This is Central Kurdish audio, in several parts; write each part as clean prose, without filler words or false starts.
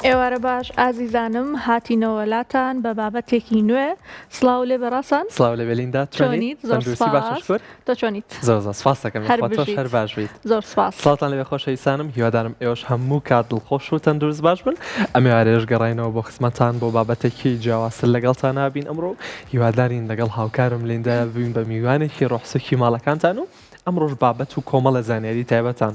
ئێوارە باش ئازیزانم هاتینەوە لاتان بە بابەتێکی نوێ سڵاو لێ بێ ڕاسان. سڵاو لێ بێ لیندا چۆنیت؟ زۆر تەندروستی باشە سپاس شکر. تۆ چۆنیت؟ زۆر زۆر سپاس دەکەم هەر یاخوا تۆش بژیت هەر باش بیت. زۆر سپاس. سڵاوتان لێبێ خۆشەویستانم هیوادارم ئێوەش هەموو کات دڵخۆش و تەندروست باش بن ئەم ئێوارەیەش گەڕاینەوە بۆ خزمەتان بۆ بابەتێکی جیاوازتر لەگەڵتان نابین ئەمڕۆ هیوادارین لەگەڵ هاوکارم لیندا ببین بە میوانێکی ڕۆحسوکی ماڵەکانتان و ئەمڕۆش بابەت و کۆمەڵە زانیاری تایبەتان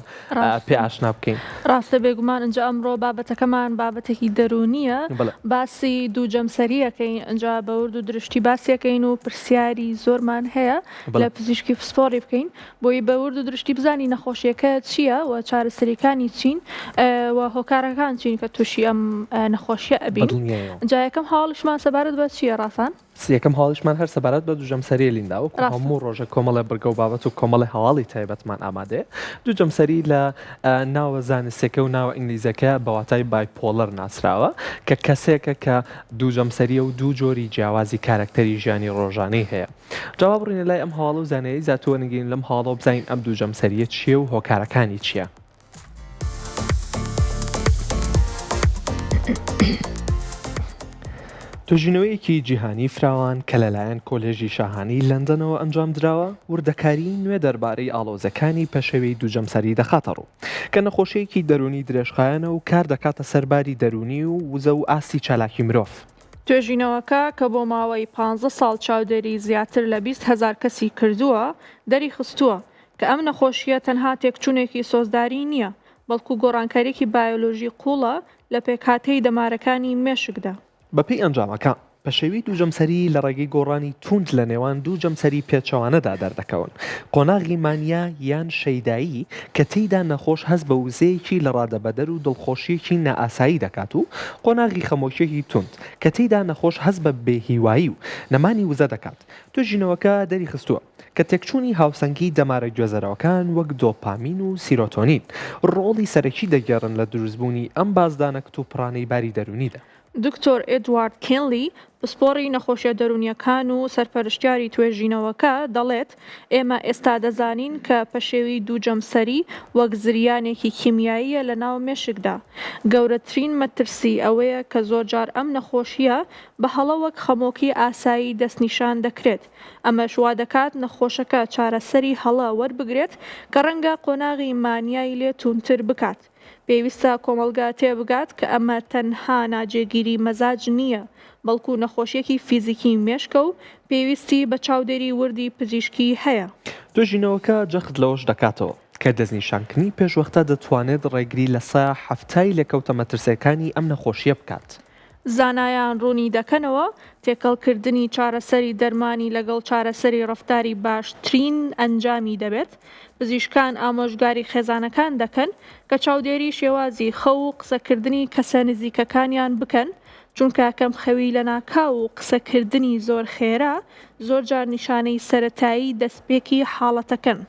پێ ئاشنا بکەین. ڕاستە بێگومان ئنجا ئەمڕۆ بابەتەکەمان بابەتێکی دەروونییە باسی دوو جەمسەری ئەکەین ئنجا بە ورد و درشتی باسی ئەکەین و پرسیاری زۆرمان هەیە لە پزیشکی پسپۆڕی بکەین بۆی بە ورد و درشتی بزانین نەخۆشیەکە چییە و چارەسەریەکانی چین و هۆکارەکان چین کە تووشی ئەم نەخۆشیە ئەبین ئنجا یەکەم هەواڵیشمان سەبارەت بە چییە ڕاسان؟ یەکەم هەواڵیشمان هەر سەبارەت بە دووجەمسەریە لیندا، وەکو هەموو ڕۆژێک کۆمەڵێ بڕگە و بابەت و کۆمەڵێ هەواڵی تایبەتمان ئامادەیە. دووجەمسەری لە ناوە زانستیەکە و ناوە ئینگلیزیەکە بە واتای bipolar ناسراوە کە کەسێکە کە دووجەمسەریە و دوو جۆری جیاوازی کارەکتەری ژیانی ڕۆژانەی هەیە. جا با بڕۆینە لای ئەم هەواڵە و زانیاری زیاتر وەرنگرین لەم هەواڵە و بزانین ئەم دووجەمسەریە چیە و هۆکارەکانی چیە. توێژینەوەیەکی جیهانی فراوان کە لەلایەن کۆلێژی شاهانی لەندەنەوە ئەنجامدراوە، وردەکاریی نوێ دەربارەی ئاڵۆزییەکانی پەشێوی دووجەمسەری دەخاتەڕوو، کە نەخۆشییەکی دەروونی درێژخایەنە و کار دەکاتە سەر باری دەروونی و وزە و ئاستی چالاکی مرۆڤ. توێژینەوەکە کە بۆ ماوەی پانزە ساڵ چاودێری زیاتر لە 20 هەزار کەسی کردووە، دەریخستووە کە ئەم نەخۆشییە تەنها تێکچوونێکی سۆزداری نییە، بەڵکو گۆڕانکارییەکی بایۆلۆژی قووڵە لە پێکهاتەی دەمارەکانی مێشکدا. بەپێی ئەنجامەکان، پەشێوی دوو جەمسەری لە ڕێگەی گۆڕانی تووند لە نێوان دوو جەمسەری پێچەوانەدا دەردەکەون، قۆناغی مانیا یان شەیدایی کە تێیدا نەخۆش هەست بە وزەیەکی لەڕادەبەدەر و دڵخۆشییەکی نائاسایی دەکات و قۆناغی خەمۆکییەکی تووند کە تێیدا نەخۆش هەست بە بێهیوایی و نەمانی وزە دەکات. توێژینەوەکە دەریخستووە کە تێکچوونی هاوسەنگی دەمارە گوێزەرەوەکان وەک دۆپامین و سیرۆتۆنین ڕۆڵی سەرەکی دەگێڕن لە دروستبوونی ئەم بازدانە کتوپڕانەی باری دەروونیدا. دکتۆر ئێدوارد کینلی، پسپۆڕی نەخۆشیە دەروونییەکان و سەرپەرشتیاری توێژینەوەکە، دەڵێت، ئێمە ئێستا دەزانین کە پەشێوی دوو جەمسەری وەک زریانێکی کیمیاییە لەناو مێشکدا. گەورەترین مەترسی ئەوەیە کە زۆرجار ئەم نەخۆشییە بە هەڵە وەک خەمۆکی ئاسایی دەستنیشان دەکرێت، ئەمەش وادەکات نەخۆشەکە چارەسەری هەڵە وەربگرێت کە ڕەنگە قۆناغی مانیای لێ توندتر بکات. پێویستە کۆمەڵگە تێبگات کە ئەمە تەنها ناجێگیری مەزاج نییە، بەڵکو نەخۆشییەکی فیزیکی مێشکە و پێویستی بە چاودێری وردی پزیشکی هەیە. توێژینەوەکە جەخت لەوەش دەکاتەوە کە دەستنیشانکردنی پێشوەختە دەتوانێت ڕێگری لە 70% لێکەوتە مەترسییەکانی ئەم نەخۆشییە بکات. زانایان ڕوونی دەکەنەوە، تێکەڵکردنی چارەسەری دەرمانی لەگەڵ چارەسەری ڕەفتاری باشترین ئەنجامی دەبێت، پزیشکان ئامۆژگاری خێزانەکان دەکەن کە چاودێری شێوازی خەو و قسەکردنی کەسە نزیکەکانیان بکەن، چونکە کەمخەوی لەناکاو و قسەکردنی زۆر خێرا زۆرجار نیشانەی سەرەتایی دەستپێکی حاڵەتەکەن.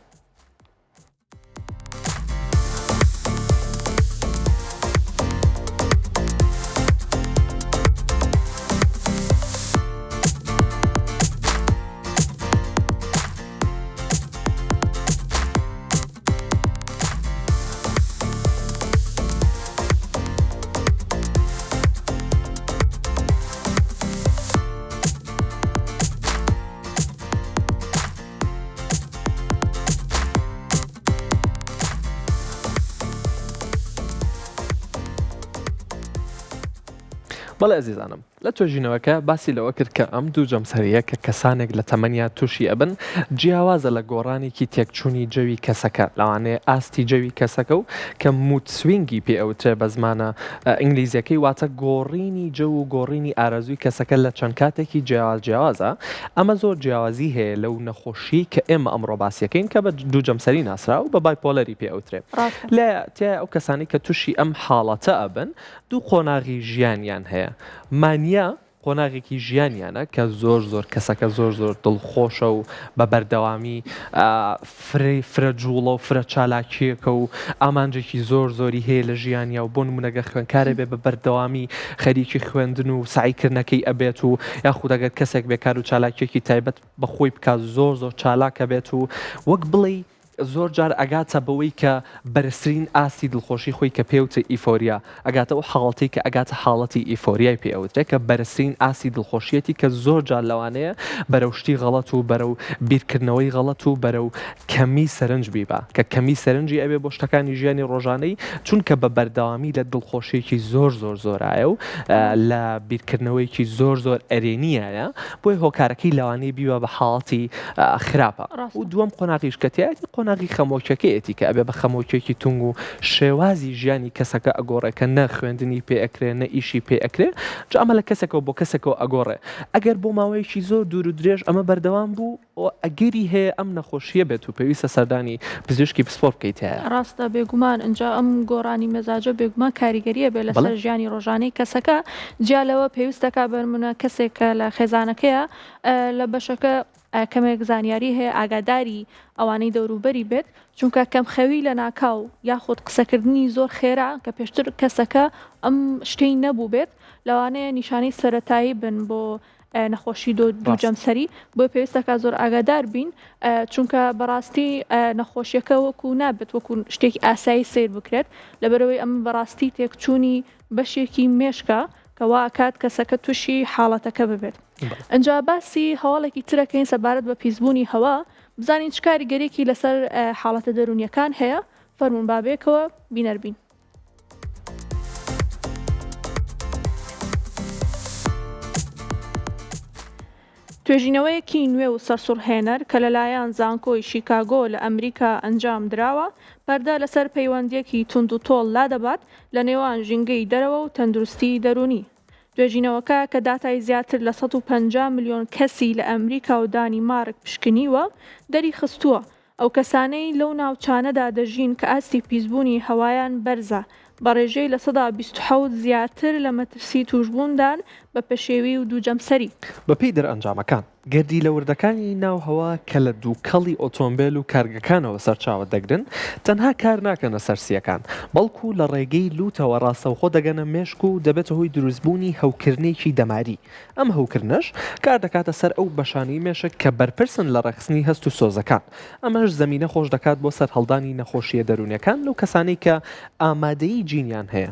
بەڵێ ئەزیزانم لە توێژینەوەکە باسی لەوە کرد کە ئەم دوو جەمسەریە کە کەسانێک لە تەمەنیا تووشی ئەبن جیاوازە لە گۆڕانێکی تێکچوونی جەوی کەسەکە لەوانەیە ئاستی جەوی کەسەکە و کە mood swing ی پێ ئەوترێ بە زمانە ئینگلیزیەکەی واتە گۆڕینی جەو و گۆڕینی ئارەزووی کەسەکە لە چەند کاتێکی جیاواز جیاوازە ئەمە زۆر جیاوازی هەیە لەو نەخۆشیەی کە ئێمە ئەمڕۆ باسیەکەین کە بە دوو جەمسەری ناسراوە و بە bipolar ی پێ ئەوترێ ڕاستە. لە تیایا ئەو کەسانەی کە تووشی ئەم حاڵەتە ئەبن دوو قۆناغی ژیانیان هەیە مانیا قۆناغێکی ژیانیانە کە زۆر زۆر کەسەکە زۆر زۆر دڵخۆشە و بە بەردەوامی فرەی فرە جوڵە و فرە چالاکیەکە و ئامانجێکی زۆر زۆری هەیە لە ژیانیا و بۆ نمونە گەر خوێندکارێ بێ بە بەردەوامی خەریکی خوێندن و سەعی کردنەکەی ئەبێت و یاخود ئەگەر کەسێک بێ کار و چالاکیەکی تایبەت بە خۆی بکات زۆر زۆر چالاکە بێت و وەک بڵێی. زۆر جار ئەگاتە بەوەی کە بەرزترین ئاستی دڵخۆشی خۆی کە پێوترێ ئیفۆریا ئەگاتە ئەو حاڵەتەی کە ئەگاتە حاڵەتی ئیفۆریای پێ ئەوترێ کە بەرزترین ئاستی دڵخۆشیەتی کە زۆر جار لەوانەیە بەرەو شتی غەڵەت و بەرەو بیرکردنەوەی غەڵەت و بەرەو کەمی سەرنج بیبا کە کەمی سەرنجی ئەبێ بۆ شتەکانی ژیانی ڕۆژانەی چونکە بە بەردەوامی لە دڵخۆشیەکی زۆر زۆر زۆرایە و لە بیرکردنەوەیەکی زۆر زۆر ئەرێنیایە بۆیە هۆکارەکەی لەوانەیە بیبا بە حاڵەتی خراپە و دووەم قۆناغیش کە تیایەتی قۆناغی خەمۆکیەکەیەتی کە ئەبێ بە خەمۆکیەکی تونگ و شێوازی ژیانی کەسەکە ئەگۆڕێ کە نە خوێندنی پێ ئەکرێ نە ئیشی پێ ئەکرێ جا ئەمە لە کەسێکەوە بۆ کەسێکەوە ئەگۆڕێ ئەگەر بۆ ماوەیەکی زۆر دوور و درێژ ئەمە بەردەوام بوو ئەگەری هەیە ئەم نەخۆشیە بێت و پێویستە سەردانی پزیشکی پسپۆر بکەیت تیایا. ڕاستە بێگومان ئینجا ئەم گۆڕانی مەزاجە بێگومان کاریگەری ئەبێ لەسەر ژیانی ڕۆژانەی کەسەکە جیا لەوە پێویست دەکا بەرمونە کەسێک کە لە خێزانەکەیە لە بەشەکە کەمێک زانیاری هەیە ئاگاداری ئەوانەی دەوروبەری بێت چونکە کەمخەوی لەناکاو یاخود قسەکردنی زۆر خێرا کە پێشتر کەسەکە ئەم شتەی نەبووبێت لەوانەیە نیشانەی سەرەتایی بن بۆ نەخۆشی دوو جەمسەری بۆیە پێویست دەکات زۆر ئاگادار بین چونکە بەڕاستی نەخۆشیەکە وەکو نابێت وەکو شتێکی ئاسایی سیر بکرێت لەبەرەوەی ئەم بەڕاستی تێکچوونی بەشێکی مێشکە کە وا ئەکات کەسەکە تووشی حاڵەتەکە ببێت. ئنجا باسی هەواڵێکی ترەکەین سەبارەت بە پیسبوونی هەوا، بزانین چ کاریگەریەکی لەسەر حاڵەتە دەروونیەکان هەیە، فەرموون با بەیەکەوە بینەر بین. توێژینەوەیەکی نوێ و سەرسوڕهێنەر کە لەلایەن زانکۆی شیکاگۆ لە ئەمریکا ئەنجام دراوە، پەردە لەسەر پەیوەندییەکی توندوتۆڵ لادەبات لە نێوان ژینگەی دەرەوە و تەندروستیی دەروونی. توێژینەوەکە کە داتای زیاتر لە 150 ملیۆن کەسی لە ئەمریکا و دانیمارک پشکنیوە، دەریخستووە، ئەو کەسانەی لەو ناوچانەدا دەژین کە ئاستی پیسبوونی هەوایان بەرزە، بە ڕێژەی 27% زیاتر لە مەترسی تووشبووندان بە پەشێوی و دووجەمسەری. بەپێی دەرئەنجامەکان، گەردیلە وردەکانی ناو هەوا کە لە دووکەڵی ئۆتۆمبێل و کارگەکانەوە سەرچاوە دەگرن، تەنها کار ناکەنە سەر سییەکان، بەڵکو لە ڕێگەی لووتەوە ڕاستەوخۆ دەگەنە مێشک و دەبێتە هۆی دروستبوونی هەوکردنێکی دەماری. ئەم هەوکردنەش کار دەکاتە سەر ئەو بەشانەی مێشک کە بەرپرسن لە ڕێکخستنی هەست و سۆزەکان، ئەمەش زەمینە خۆش دەکات بۆ سەرهەڵدانی نەخۆشییە دەروونیەکان لەو کەسانەی کە ئامادەیی جینیان هەیە.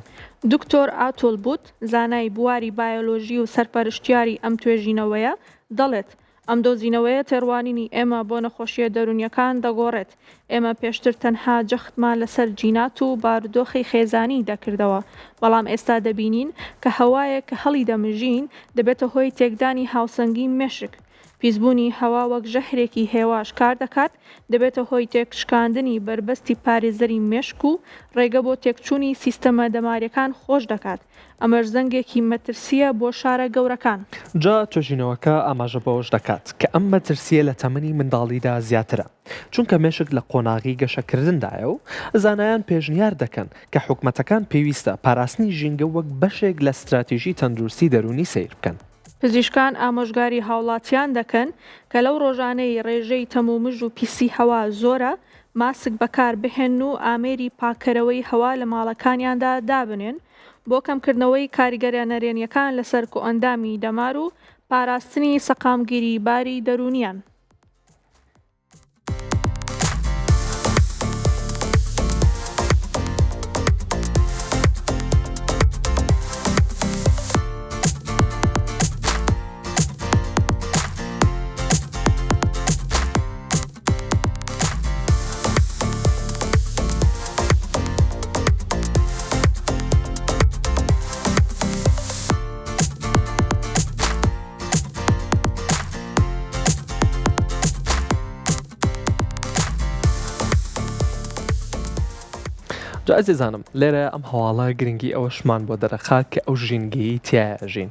دکتۆر ئاتول بوت، زانای بواری بایۆلۆژی و سەرپەرشتیاری ئەم توێژینەوەیە، دەڵێت، ئەم دۆزینەوەیە تێڕوانینی ئێمە بۆ نەخۆشییە دەروونییەکان دەگۆڕێت. ئێمە پێشتر تەنها جەختمان لەسەر جینات و بارودۆخی خێزانی دەکردەوە، بەڵام ئێستا دەبینین کە هەوایەک کە هەڵیدەمژین دەبێتە هۆی تێکدانی هاوسەنگی مێشک. پیسبوونی هەوا وەک ژەهرێکی هێواش کاردەکات، دەبێتە هۆی تێکشکاندنی بەربەستی پارێزەری مێشک و ڕێگە بۆ تێکچوونی سیستەمە دەمارییەکان خۆش دەکات، ئەمەش زەنگێکی مەترسییە بۆ شارە گەورەکان. جا توێژینەوەکە ئاماژە بەوەش دەکات کە ئەم مەترسییە لە تەمەنی منداڵیدا زیاترە، چونکە مێشک لە قۆناغی گەشەکردندایە و زانایان پێشنیار دەکەن کە حکومەتەکان پێویستە پاراستنی ژینگە وەک بەشێک لە ستراتیژی تەندروستی دەروونی سەیر بکەن. پزیشکان ئامۆژگاری هاوڵاتیان دەکەن کە لەو ڕۆژانەی ڕێژەی تەمومژ و پیسی هەوا زۆرە ماسک بەکاربهێنن و ئامێری پاککەرەوەی هەوا لە ماڵەکانیاندا دابنێن بۆ کەمکردنەوەی کاریگەریە نەرێنیەکان لەسەر کۆئەندامی دەمار و پاراستنی سەقامگیری باری دەروونیان. جا ئەزیزانم لێرە ئەم هەواڵە گرنگی ئەوەشمان بۆ دەرەخا کە ئەو ژینگەیەی تیایا ئەژین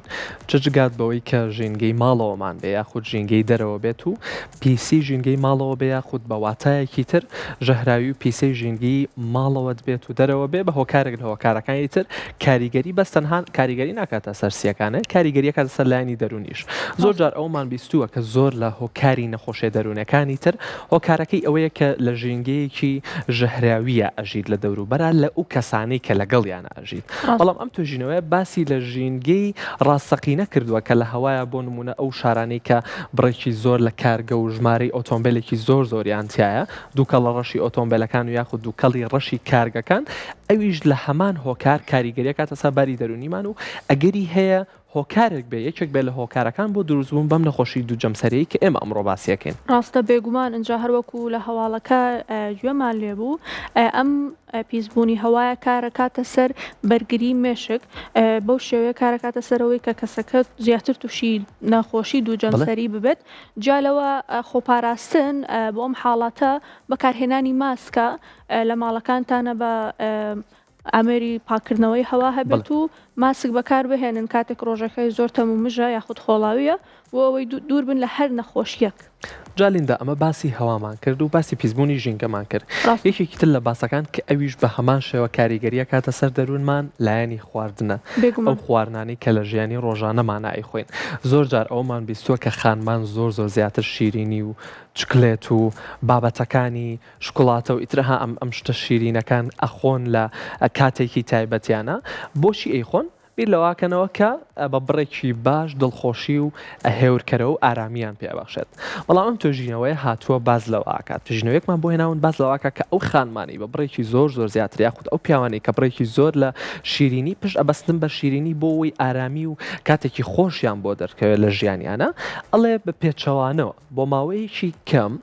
چ جگات بەوەی کە ژینگەی ماڵەوەمان بێ یاخود ژینگەی دەرەوە بێت و پیسی ژینگەی ماڵەوە بێ یاخود بە واتایەکی تر ژەهراوی و پیسەی ژینگەی ماڵەوەت بێت و دەرەوە بێ بە هۆکارێک لە هۆکارەکانی تر کاریگەری بەس تەنها کاریگەری ناکاتە سەر سیەکانێ کاریگەری ئەکاتە سەر لایەنی دەروونیش زۆر جار ئەوەمان بیستووە کە زۆر لە هۆکاری نەخۆشیە دەروونەکانی تر هۆکارەکەی ئەوەیە کە لە ژینگەیەکی ژەهراویە ئەژیت لە دەوروبەرا. شارا لە ئو کەسانەی کە لەگەڵیانا ئەژیت. بەڵام ئەم توێژینەوەیە باسی لە ژینگەی ڕاستەقینە کردووە کە لە هەوایە بۆ نموونە ئەو شارانەی کە بڕێکی زۆر لە کارگە و ژمارەی ئۆتۆمبێلێکی زۆر زۆریان تیایە دووکەڵە ڕەشی ئۆتۆمبێلەکان و یاخود دووکەڵی ڕەشی کارگەکان ئەویش لە هەمان هۆکار کاریگەری ئەکاتە سەر باری دەروونیمان و ئەگەری هەیە هۆکارێک بێ یەکێک بێ لە هۆکارەکان بۆ دروستبوون بەم نەخۆشی دوو جەمسەریەی کە ئێمە ئەمڕۆ باسی ئەکەین. ڕاستە بێگومان ئینجا هەروەکو لە هەواڵەکە گوێمان لێ بوو ئەم پیسبوونی هەوایە کارەکاتە سەر بەرگری مێشک بەو شێوەیە کارەکاتە سەرەوەی کە کەسەکە زیاتر تووشی نەخۆشی دوو جەمسەری ببێت جیا لەوە خۆپاراستن بۆ ئەم حاڵەتە بەکارهێنانی ماسکە لە ماڵەکانتانە بە ئامێری پاککردنەوەی هەوا هەبێت و ماسک بەکاربهێنن کاتێک ڕۆژەکەی زۆر تەم و مژە یاخود خۆڵاوییە بۆ ئەوەی دوور بن لە هەر نەخۆشییەک. جا لیندا ئەمە باسی هەوامان کرد و باسی پیسبوونی ژینگەمان کرد ڕاستە. یەکێکی تر لە باسەکان کە ئەویش بە هەمان شێوە کاریگەری ئەکاتە سەر دەروونمان لایەنی خواردنە ئەو بێگومان. خواردنانەی کە لە ژیانی ڕۆژانەمانا ئەیخۆین زۆر جار ئەوەمان بیستووە کە خانمان زۆر زۆر زیاتر شیرینی و چکلێت و بابەتەکانی شوکولاتە و ئیتر ها ئەم ئەم شتە شیرینەکان ئەخۆن لە کاتێکی تایبەتیانە بۆچی ئەیخۆن بیر لەوەکەنەوە کە بە بڕێکی باش دڵخۆشی و هێورکەرەوە و ئارامیان پێ ئەبەخشێت بەڵام ئەم توێژینەوەیە هاتووە باس لەوە ئەکات توێژینەوەیەکمان بۆ هێناون باس لەوە ئەکات کە ئەو خانمانەی بە بڕێکی زۆر زۆر زیاتر یاخود ئەو پیاوانەی کە بڕێکی زۆر لە شیرینی پشت ئەبەستن بە شیرینی بۆ ئەوەی ئارامی و کاتێکی خۆشیان بۆ دەرکەوێت لە ژیانیانە ئەڵێ بە پێچەوانەوە بۆ ماوەیەکی کەم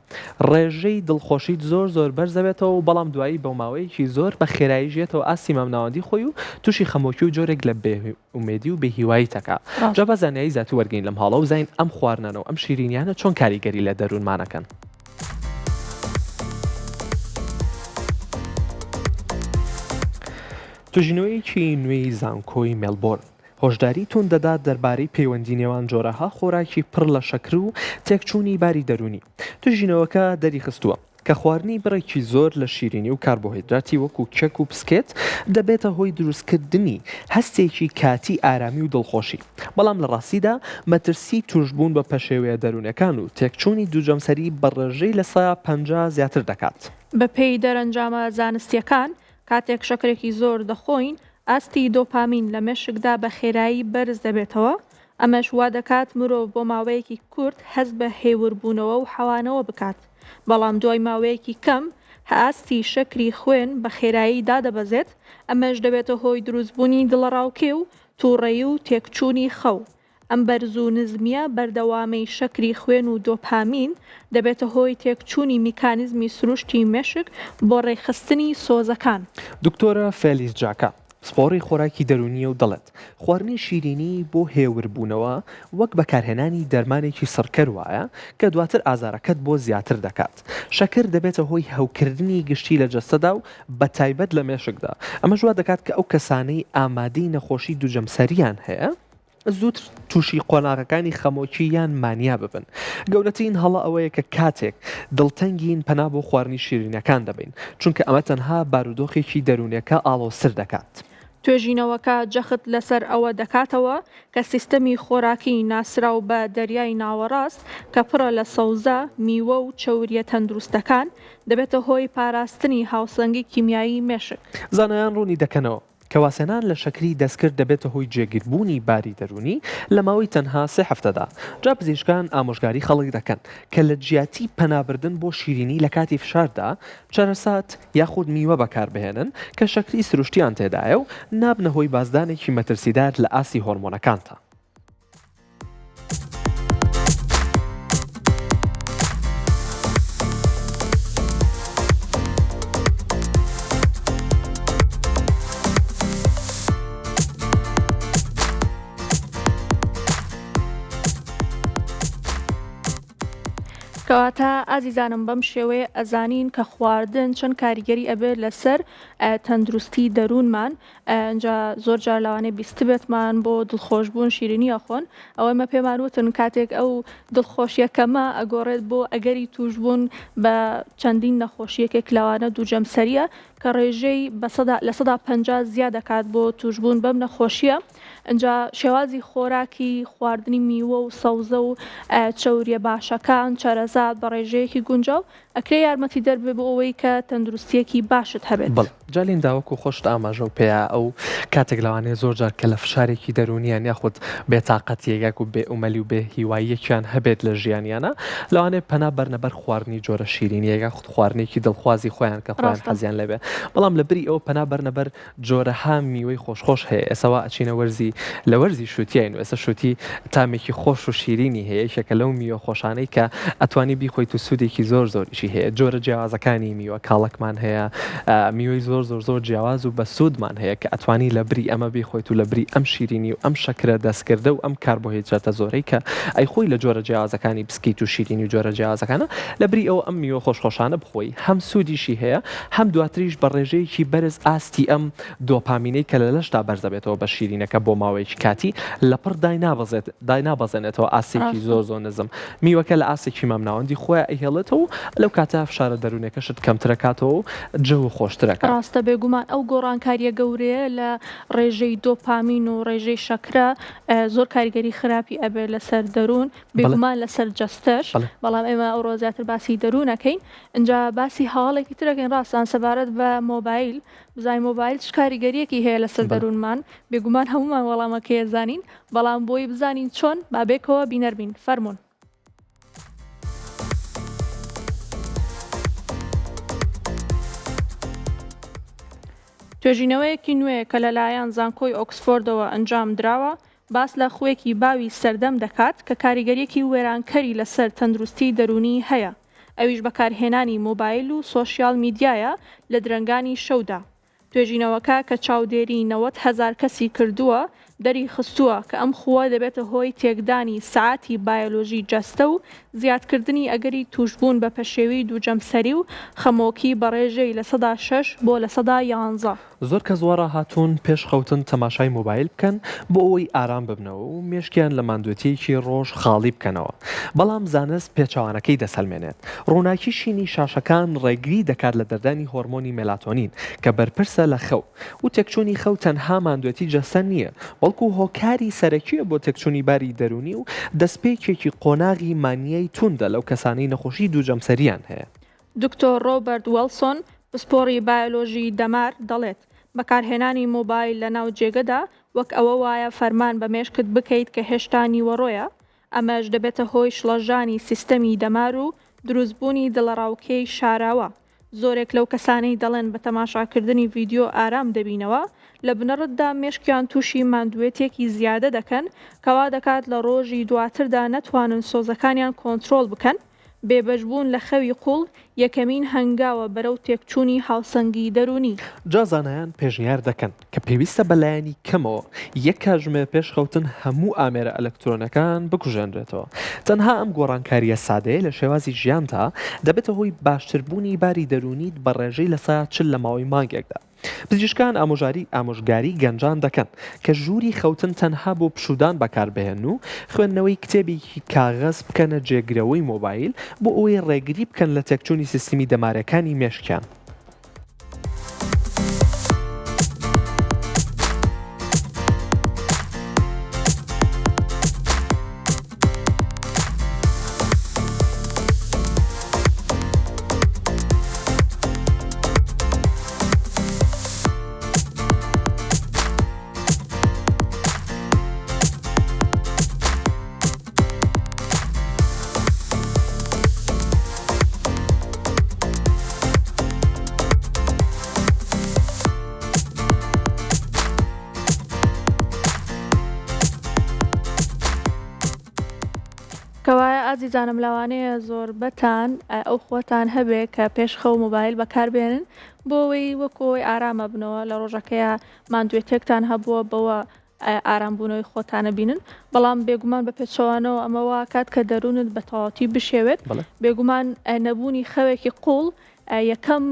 ڕێژەی دڵخۆشیت زۆر زۆر بەرز دەبێتەوە و بەڵام دوایی بۆ ماوەیەکی زۆر بە خێراییش یەتەوە ئاستی مامناوەندی خۆی و تووشی خەمۆکی و جۆرێک لە بێ ئومێدی و بێ هیواییت ئەکا. جا با زانیاری زیاتر وەرگرین لەم هاڵە و بزانین ئەم خواردنانە و ئەم شیرینیانە چۆن کاریگەری لە دەروونمان ئەکەن. توێژینەوەیەکی نوێی زانکۆی مێلبۆرن هۆشداری توند دەدات دەربارەی پەیوەندی نێوان جۆرەها خۆراکی پڕ لە شەکر و تێکچوونی باری دەروونی. توێژینەوەکە دەریخستووە کە خواردنی بڕێکی زۆر لە شیرینی و کاربۆهیدراتی وەکو کێک و پسکێت دەبێتە هۆی دروستکردنی هەستێکی کاتی ئارامی و دڵخۆشی، بەڵام لە ڕاستیدا مەترسی تووشبوون بە پەشێویە دەروونیەکان و تێکچوونی دووجەمسەری بە ڕێژەی 50% زیاتر دەکات. بەپێی دەرەنجامە زانستییەکان، کاتێک شەکرێکی زۆر دەخۆین، ئاستی دۆپامین لە مێشکدا بە خێرایی بەرز دەبێتەوە، ئەمەش وا دەکات مرۆڤ بۆ ماوەیەکی کورت هەست بە هێوربوونەوە و حەوانەوە بکات، بەڵام دوای ماوەیەکی کەم ئاستی شەکری خوێن بە خێرایی دادەبەزێت، ئەمەش دەبێتە هۆی دروستبوونی دڵەڕاوکێ و توڕەیی و تێکچوونی خەو. ئەم بەرز و نزمییە بەردەوامەی شەکری خوێن و دۆپامین دەبێتە هۆی تێکچوونی میکانیزمی سروشتی مێشک بۆ ڕێکخستنی سۆزەکان. دکتۆرە فێلیس جاکا، پسپۆڕی خۆراکی دەروونییە و دەڵێت، خواردنی شیرینی بۆ هێوربوونەوە وەک بەکارهێنانی دەرمانێکی سڕکەر وایە کە دواتر ئازارەکەت بۆ زیاتر دەکات. شەکر دەبێتە هۆی هەوکردنی گشتی لە جەستەدا و بەتایبەت لە مێشکدا، ئەمەش وا دەکات کە ئەو کەسانەی ئامادەی نەخۆشی دووجەمسەرییان هەیە، زووتر تووشی قۆناغەکانی خەمۆکی یان مانیا ببن. گەورەترین هەڵە ئەوەیە کە کاتێک دڵتەنگین پەنا بۆ خواردنی شیرینیەکان دەبەین، چونکە ئەمە تەنها بارودۆخێکی دەروونیەکە ئاڵۆزتر دەکات. توێژینەوەکە جەخت لەسەر ئەوە دەکاتەوە کە سیستەمی خۆراکی ناسراو بە دەریای ناوەڕاست کە پڕە لە سەوزە، میوە و چەورییە تەندروستەکان، دەبێتە هۆی پاراستنی هاوسەنگی کیمیایی مێشک. زانایان ڕوونی دەکەنەوە کە وازهێنان لە شەکری دەستکرد دەبێتە هۆی جێگیربوونی باری دەروونی لە ماوەی تەنها سێ هەفتەدا، جا پزیشکان ئامۆژگاری خەڵک دەکەن کە لە جیاتی پەنابردن بۆ شیرینی لە کاتی فشاردا، چەرەسات یاخود میوە بەکاربهێنن کە شەکری سروشتیان تێدایە و نابنە هۆی بازدانێکی مەترسیدار لە ئاستی هۆرمۆنەکانتا. کەواتە ئازیزانم بەم شێوەیە ئەزانین کە خواردن چەند کاریگەری ئەبێت لەسەر تەندروستی دەروونمان ئینجا زۆر جار لەوانەیە بیستبێتمان بۆ دڵخۆشبوون شیرینی ئەخۆن ئەوە ئێمە پێمان وتن کاتێک ئەو دڵخۆشیە کەمە ئەگۆڕێت بۆ ئەگەری تووشبوون بە چەندین نەخۆشی یەکێک لەوانە دووجەمسەریە کە ڕێژەی 50% زیاد دەکات بۆ تووشبوون بەم نەخۆشیە ئینجا شێوازی خۆراکی خواردنی میوە و سەوزە و چەوریە باشەکان چەرەزات بە ڕێژەیەکی گونجاو. ئەکرێ یارمەتیدەر بێ بۆ ئەوەی کە تەندروستییەکی باشت هەبێت. بەڵێ جا لیندا وەکو خۆشت ئاماژەو پێیا ئەو کاتێک لەوانەیە زۆر جار کە لە فشارێکی دەروونیان یاخود بێتاقەتیەک یاکو بێ ئومەلی و بێ هیواییەکیان هەبێت لە ژیانیانا لەوانەیە پەنا بەرنە بەر خواردنی جۆرە شیرینیەک یاخود خواردنێکی دڵخوازی خۆیان کە خۆیان ڕاستە. حەزیان لێبێ بەڵام لە بری ئەوە پەنا بەرنە بەر جۆرەها میوەی خۆش خۆش هەیە ئێستا وا ئەچینە وەرزی لە وەرزی شوتیاین و ئێستا شوتی تامێکی خۆش و شیرینی هەیە یەکێکە لەو میوە خۆشانەی کە ئەتوانی بیخۆیت و سوودێکی زۆر زۆریشی هەیە جۆرە جیاوازەکانی میوە کاڵەکمان هەیە میوەی زۆر زۆر زۆر جیاواز و بەسوودمان هەیە کە ئەتوانی لە بری ئەمە بیخۆیت و لە بری ئەم شیرینی و ئەم شەکرە دەستکردە و ئەم کاربۆهیدراتە زۆرەی کە ئەیخۆی لە جۆرە جیاوازەکانی بسکیت و شیرینی و جۆرە جیاوازەکانە لە بری ئەوە ئەم میوە خۆش خۆشانە بخۆی هەم سوودیشی هەیە هەم دواتریش بە ڕێژەیەکی بەرز ئاستی ئەم دۆپامینەی کە لە لەشدا بەرز دەبێتەوە بە شیرینەکە بۆ ماوەیەکی کاتی لەپڕ داینابەزێت داینابەزێنێتەوە ئاستێکی ڕاستە. زۆر زۆر نزم میوەکە لە ئاستێکی مامناوەندی خۆیا ئەیهێڵێتەوە و لەو کاتە فشارە دەروونیەکەشت کەمترەکاتەوە و جەو خۆشترەکات. ڕاستە بێگومان ئەو گۆڕانکاریە گەورەیە لە ڕێژەی دۆپامین و ڕێژەی شەکرە زۆر کاریگەری خراپی ئەبێت لەسەر دەروون بەڵێ. بێگومان لەسەر جەستەش بەڵێ. بەڵام ئێمە ئەوڕۆ زیاتر باسی دەروون ئەکەین ئینجا باسی هەواڵێکی تر ئەکەین ڕاستان سەبارەت بە مۆبایل بزانین مۆبایل چ کاریگەریەکی هەیە لەسەر دەروونمان بێگومان هەموومان وەڵامەکەی ئەزانین بەڵام بۆی بزانین چۆن با بێکەوە بینەر بین فەرموون. توێژینەوەیەکی نوێ کە لەلایەن زانکۆی ئۆکسفۆردەوە ئەنجام دراوە باس لە خووێکی باوی سەردەم دەکات کە کاریگەریەکی وێرانکەری لەسەر تەندروستی دەروونی هەیە ئەویش بەکارهێنانی مۆبایل و سۆشیال میدیایە لە درەنگانی شەودا. توێژینەوەکە کە چاودێری 90,000 کەسی کردووە، دەریخستووە کە ئەم خووە دەبێتە هۆی تێکدانی سەعاتی بایۆلۆژی جەستە و زیادکردنی ئەگەری تووشبوون بە پەشێوی دووجەمسەری و خەمۆکی بە ڕێژەی 6% بۆ 11%. زۆر کەس وا ڕاهاتوون پێش خەوتن تەماشای مۆبایل بکەن بۆ ئەوەی ئارام ببنەوە و مێشکیان لە ماندوێتییەکی ڕۆژ خاڵی بکەنەوە، بەڵام زانست پێچەوانەکەی دەسەلمێنێت. ڕووناکی شینی شاشەکان ڕێگری دەکات لە دەردانی هۆرمۆنی مێلاتۆنین کە بەرپرسە لە خەو، و تێکچوونی خەو تەنها ماندوێتی جەستە نییە، بەڵکو هۆکاری سەرەکییە بۆ تێکچوونی باری دەروونی و دەستپێکێکی قۆناغی مانیای توندە لەو کەسانەی نەخۆشی دووجەمسەرییان هەیە. دکتۆر ڕۆبەرت وێڵسۆن، پسپۆڕی بایۆلۆژیی دەمار، دەڵێت، بەکارهێنانی مۆبایل لەناو جێگەدا وەک ئەوە وایە فەرمان بە مێشکت بکەیت کە هێشتا نیوەڕۆیە، ئەمەش دەبێتە هۆی شڵەژانی سیستەمی دەمار و دروستبوونی دڵەڕاوکێی شاراوە. زۆرێک لەو کەسانەی دەڵێن بە تەماشاکردنی ڤیدیۆ ئارام دەبینەوە، لە بنەڕەتدا مێشکیان تووشی ماندووێتییەکی زیادە دەکەن کە وا دەکات لە ڕۆژی دواتردا نەتوانن سۆزەکانیان کۆنترۆڵ بکەن. بێبەشبوون لە خەوی قووڵ یەکەمین هەنگاوە بەرەو تێکچوونی هاوسەنگی دەروونی. جا زانایان پێشنیار دەکەن کە پێویستە بە لایەنی کەمەوە یەک کاتژمێر پێش خەوتن هەموو ئامێرە ئەلکترۆنەکان بکوژێنرێتەوە. تەنها ئەم گۆڕانکارییە سادەیە لە شێوازی ژیانتا دەبێتە هۆی باشتربوونی باری دەروونیت بە ڕێژەی 40% لە ماوەی مانگێکدا. پزیشکان ئامۆژاری ئامۆژگاری گەنجان دەکەن کە ژووری خەوتن تەنها بۆ پشوودان بەکاربهێنن و خوێندنەوەی کتێبێکی کاغەز بکەنە جێگرەوەی مۆبایل بۆ ئەوەی ڕێگری بکەن لە تێکچوونی سیستمی دەمارەکانی مێشکیان. کەوایە ئازیزانم لەوانەیە زۆربەتان ئەو خوەتان هەبێ کە پێش خەو مۆبایل بەکاربێنن بۆ ئەوەی وەکو ئەوەی ئارامە بنەوە لە ڕۆژەکەیا ماندوێتێکتان هەبووە بەوە ئارام بوونەوەی خۆتانە بینن بەڵام بێگومان بە پێچەوانەوە ئەمە واکات کە دەروونت بە تەواوەتی بشێوێت بێگومان نەبوونی خەوێکی قوڵ. یەکەم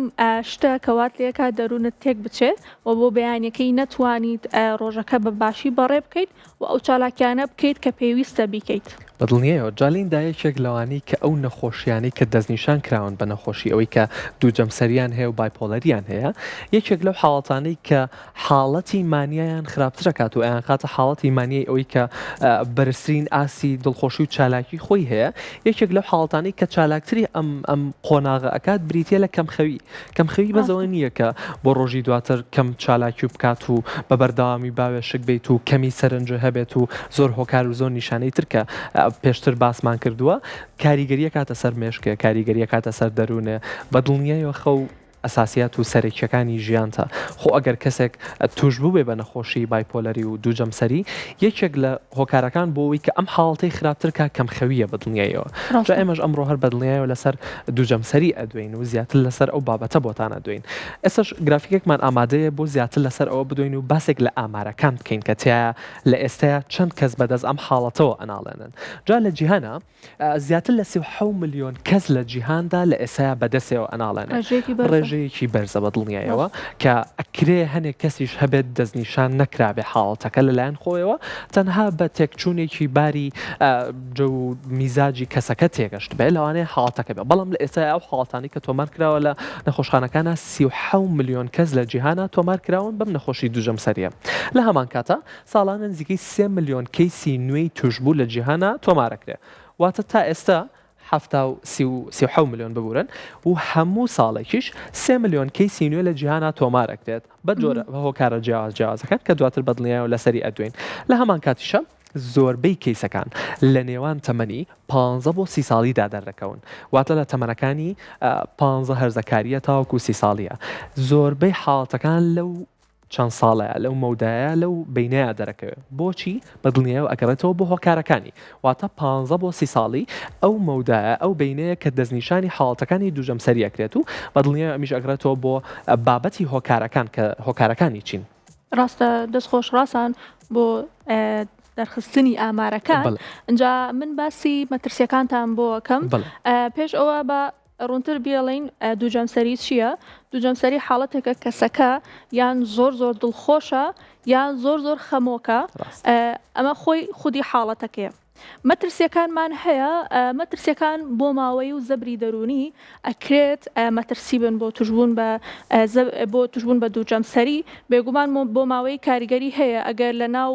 شتە کە وات لێکات دەروونت تێک بچێ و بۆ بەیانەکەی نەتوانیت ڕۆژەکە بە باشی بەڕێ بکەیت و ئەو چالاکیانە بکەیت کە پێویستە بیکەیت. بەدڵنیایەوە جا لیندا یەکێک لەوانەی کە ئەو نەخۆشیانەی کە دەستنیشان کراون بە نەخۆشی ئەوەی کە دووجەمسەریان هەیە و bipolar یان هەیە یەکێک لەو حاڵەتانەی کە حاڵەتی مانیایان خراپتر ئەکات و ئەیانخاتە حاڵەتی مانیای ئەوەی کە بەرزترین ئاستی دڵخۆشی و چالاکی خۆی هەیە یەکێک لەو حاڵەتانەی کە چالاکتری ئەم ئەم قۆناغە ئەکات بریتە لە کەمخەوی کەمخەوی بەس ئەوە نییە کە بۆ ڕۆژی دواتر کەم چالاکی بکات و بە بەردەوامی باوێشک بیت و کەمی سەرنج هەبێت و زۆر هۆکار و زۆر نیشانەی تر کە پێشتر باسمان کردووە کاریگەریە کاتە سەر مێشکێ کاریگەریە کاتە سەر دەروونێ بە دڵنیایەوە خەو ئەساسیات و سەرەکیەکانی ژیانتە خۆ ئەگەر کەسێک توش بووبێ بە نەخۆشی bipolar ی و دووجەمسەری یەکێک لە هۆکارەکان بۆ ئەوەی کە ئەم حاڵەتەی خراپتر کا کەمخەویە بە دڵنیایەوە جا ئێمەش ئەمڕۆ هەر بە دڵنیایەوە لەسەر دووجەمسەری ئەدوێین و زیاتر لەسەر ئەو بابەتە بۆتان ئەدوێین ئێستاش گرافیکێکمان ئامادەیە بۆ زیاتر لەسەر ئەوە بدوێین و باسێک لە ئامارەکان بکەین کە تیایا لە ئێستایا چەند کەس بەدەست ئەم حاڵەتەوە ئەناڵێنن جا لە جیهانا زیاتر لە 37 ملیۆن کەس لە جیهاندا لە ئێسایا بەدەستەوە ئەناڵێنێ. ڕێژەیەکی بەرزە. ڕێژەیەکی بەرزە بە دڵنیایەوە کە ئەکرێ هەنێک کەسیش هەبێت دەستنیشان نەکرابێ حاڵەتەکە لەلایەن خۆیەوە تەنها بە تێکچوونێکی باری جەو و میزاجی کەسەکە تێگەشتبێ لەوانەیە حاڵەتەکە بێ بەڵام لە ئێستایا ئەو حاڵەتانەی کە تۆمار کراوە لە نەخۆشخانەکانا 37 ملیۆن کەس لە جیهانا تۆمار کراون بەم نەخۆشی دووجەمسەریە لە هەمان کاتا ساڵانە نزیکەی سێ ملیۆن کەیسی نوێی توشبوو لە جیهانا تۆمارەکرێ واتە تا ئێستا 37 ملیۆن ببورن و هەموو ساڵێکیش سێ ملیۆن کەیسی نوێ لە جیهانا تۆمارەکرێت بە جۆرە بە هۆکارە جیاواز جیاوازەکان کە دواتر بەدڵنیایەوە لەسەری ئەدوێین لە هەمان کاتیشا زۆربەی کەیسەکان لە نێوان تەمەنی پانزە بۆ سی ساڵیدا دەردەکەون واتە لە تەمەنەکانی پانزە هەرزەکاریە تاوەکو سی ساڵیە زۆربەی حاڵەتەکان لەو چەند ساڵەیە لەو مەودایە لەو بەینەیا دەرەکەوێ بۆچی؟ بە دڵنیایەوە ئەگەڕێتەوە بۆ هۆکارەکانی واتە پانزە بۆ سی ساڵی ئەو مەودایە ئەو بەینەیە کە دەستنیشانی حاڵەتەکانی دووجەمسەری ئەکرێت و بە دڵنیایەوە ئەمیش ئەگەڕێتەوە بۆ بابەتی هۆکارەکان کە هۆکارەکانی چین. ڕاستە دەست خۆش ڕاسان بۆ دەرخستنی ئامارەکان ئینجا من باسی مەترسیەکانتان بۆ ئەکەم پێش ئەوە بە ڕوونتر بیڵێین دووجەمسەری چییە؟ دووجەمسەری حاڵەتێکە کەسەکە یان زۆر زۆر دڵخۆشە یان زۆر زۆر خەمۆکە ئەمە خۆی خودی حاڵەتەکەیە. مەترسیەکانمان هەیە مەترسیەکان بۆ ماوەی و زەبری دەروونی ئەکرێت مەترسی بن بۆ توشبوون بە بۆ توشبوون بە دووجەمسەری بێگومان بۆ ماوەی کاریگەری هەیە ئەگەر لە ناو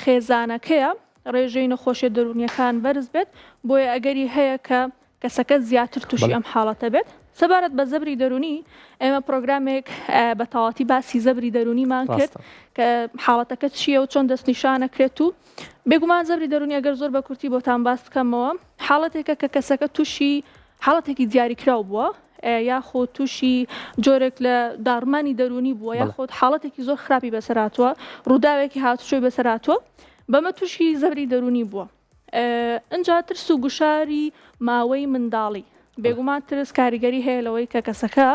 خێزانەکەیە ڕێژەی نەخۆشیە دەروونیەکان بەرز بێت بۆیە ئەگەری هەیە کە کەسەکە زیاتر تووشی ئەم حاڵەتە بێت. سەبارەت بە زەبری دەروونی ئێمە پرۆگرامێک بە تەواتی باسی زەبری دەروونیمان کرد کە حاڵەتەکە چییە و چۆن دەستنیشانەکرێت و بێگومان زەبری دەروونی ئەگەر زۆر بە کورتی بۆتان باس بکەمەوە حاڵەتێکە کە کەسەکە تووشی حاڵەتێکی دیاریکراو بووە یاخود تووشی جۆرێک لە داڕمانی دەروونی بووە یاخود حاڵەتێکی زۆر خراپی بەسەرهاتووە ڕووداوێکی هاتوچۆی بەسەرهاتووە بەمە تووشی زەبری دەروونی بووە. ئنجا ترس و گوشاری ماوەی منداڵی، بێگومان ترس کاریگەری هەیە لەوەی کە کەسەکە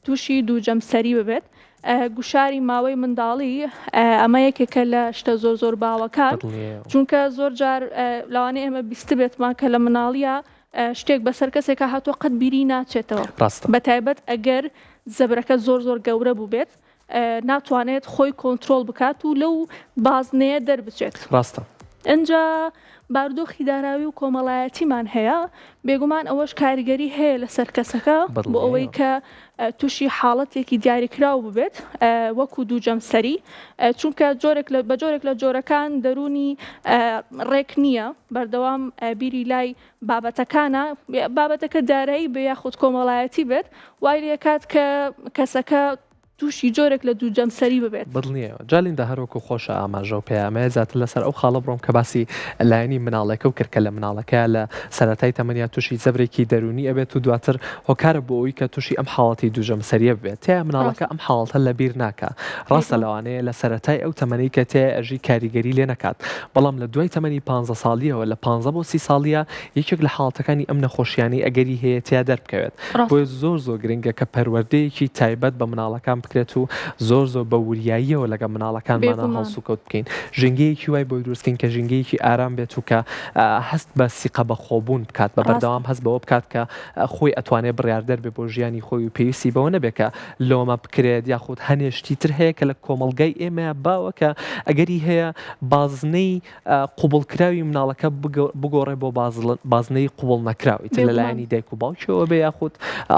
تووشی دووجەمسەری ببێت، گوشاری ماوەی منداڵی ئەمە یەکێکە لە شتە زۆر زۆر باوەکان، چونکە زۆر جار لەوانەیە ئێمە بیستبێتمان کە لە مناڵیە شتێک بەسەر کەسێکا هاتووە قەت بیری ناچێتەوە، بەتایبەت ئەگەر زەبرەکە زۆر زۆر گەورە بووبێت، ناتوانێت خۆی کۆنترۆڵ بکات و لەو بازنەیە دەربچێت. ڕاستە. ئنجا بارودۆخی داراوی و کۆمەڵایەتیمان هەیە، بێگومان ئەوەش کاریگەری هەیە لەسەر کەسەکە بۆ ئەوەی کە تووشی حاڵەتێکی دیاریکراو ببێت وەکو دووجەمسەری، چونکە جۆرێک لە بە جۆرێک لە جۆرەکان دەروونی ڕێک نییە، بەردەوام بیری لای بابەتەکانە، بابەتەکە دارایی بێ یاخود کۆمەڵایەتی بێت، وای لێکات کە کەسەکە تووشی جۆرێک لە دووجەمسەری ببێت. بەدڵنیایەوە. جا لیندا هەر وەکو خۆشە ئاماژەو پەیامەیە زیاتر لەسەر ئەو خاڵە بڕۆم کە باسی لایەنی مناڵێکەو کرد کە لە مناڵەکەیا لە سەرەتای تەمەنیا تووشی زەبرێکی دەروونی ئەبێت و دواتر هۆکارە بۆ ئەوی کە تووشی ئەم حاڵەتی دووجەمسەریە ببێت تیایا مناڵەکە ڕاستە. ئەم حاڵەتە لەبیر ناکا ڕاستە بێگومان. لەوانەیە لە سەرەتای ئەو تەمەنەی کە تیایا ئەژی کاریگەری لێ نەکات بەڵام لە دوای تەمەنی پانزە ساڵیەوە لە پانزە بۆ سی ساڵیە یەکێک لە حاڵەتەکانی ئەم نەخۆشیانەی ئەگەری هەیە تیا دەربکەوێت ڕاستە. بۆیە زۆر زۆر گرنگە کە پەروەردەیەکی تایبەت بە مناڵەکان. بکرێت و زۆر زۆر بە وریاییەوە لەگەڵ مناڵەکانمانا بێگومان. هەڵسوکەوت بکەین ژینگەیەکی وای بۆی دروست کەین کە ژینگەیەکی ئارام بێت و کە هەست بە سیقە بەخۆبوون بکات بە ڕاستە. بەردەوام هەست بەوە بکات کە خۆی ئەتوانێ بڕیاردەر بێ بۆ ژیانی خۆی و پێویستی بەوە نەبێ کە لۆمە بکرێت یاخود هەنێ شتی تر هەیە کە لە کۆمەڵگای ئێمەیا باوە کە ئەگەری هەیە بازنەی قبوڵکراوی مناڵەکە بگۆڕێ بۆ بازنەی قبوڵ نەکراو ئیتر بێگومان. لەلایەنی دایک و باوکیەوە بێ یاخود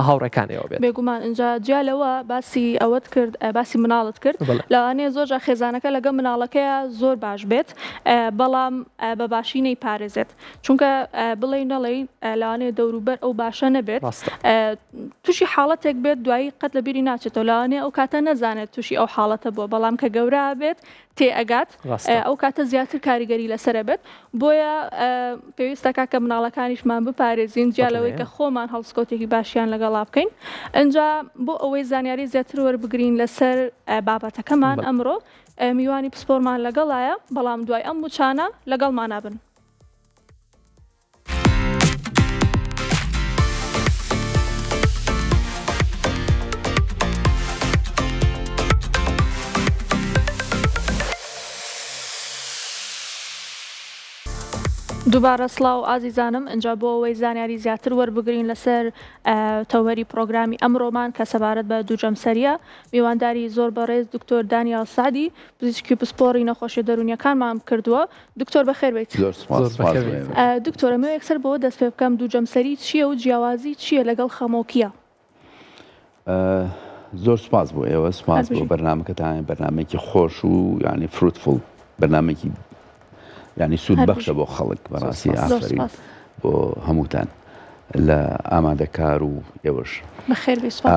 هاوڕێکانیەوە بێت. بێگومان ئینجا جیا لەوە باسی ئەوەت کرد باسی مناڵت کرد بەڵێ. لەوانەیە زۆر جار خێزانەکە لەگەڵ مناڵەکەیا زۆر باش بێت بەڵام بە باشی نەیپارێزێت چونکە بڵێی نەڵێی لەوانەیە دەوروبەر ئەو باشە نەبێت ڕاستە. تووشی حاڵەتێک بێت دوایی قەت لە بیری ناچێتەوە لەوانەیە ئەو کاتە نەزانێت تووشی ئەو حاڵەتە بووە بەڵام کە گەورە بێت تێ ئەگات ڕاستە. ئەو کاتە زیاتر کاریگەری لەسەر ئەبێت بۆیە پێویستە کاکە مناڵەکانیشمان بپارێزین جیا لەوەی کە بەڵێ. خۆمان هەڵسکەوتێکی باشیان لەگەڵا بکەین ئینجا بۆ ئەوەی زانیاری زیاتر وەربگرین لەسەر بابەتەکەمان بەڵێ. ئەمڕۆ میوانی پسپۆرمان لەگەڵایە بەڵام دوای ئەم وچانە لەگەڵمانا بن. دووبارە سڵاو ئازیزانم ئینجا بۆ ئەوەی زانیاری زیاتر وەربگرین لەسەر تەوەری پڕۆگرامی ئەمڕۆمان کە سەبارەت بە دووجەمسەریە میوانداری زۆر بەڕێز دکتۆر دانیال سەعدی پزیشکی پسپۆڕی نەخۆشیە دەروونیەکانمان کردووە دکتۆر بەخێر بێیت. زۆر سوپاس زۆر سوپاس بەخێر بۆ بێیت. ئێوەش. دکتۆر ئەمەوێ یەکسەر بەوە دەست پێ بکەم دووجەمسەری چییە و جیاوازی چییە لەگەڵ خەمۆکیە؟ زۆر سوپاس بۆ ئێوە سوپاس هەر بۆ بژیت. بەرنامەکەتان بەرنامەیەکی خۆش و یعنی fruitful بەرنامەیەکی یعنی سوود هەر بەخشە بژیت. بۆ خەڵک زۆر بەڕاستی سوپاس. زۆر ئافەرین سوپاس. بۆ هەمووتان لە ئامادەکار و ئێوەش. بەخێر بێی سوپاس.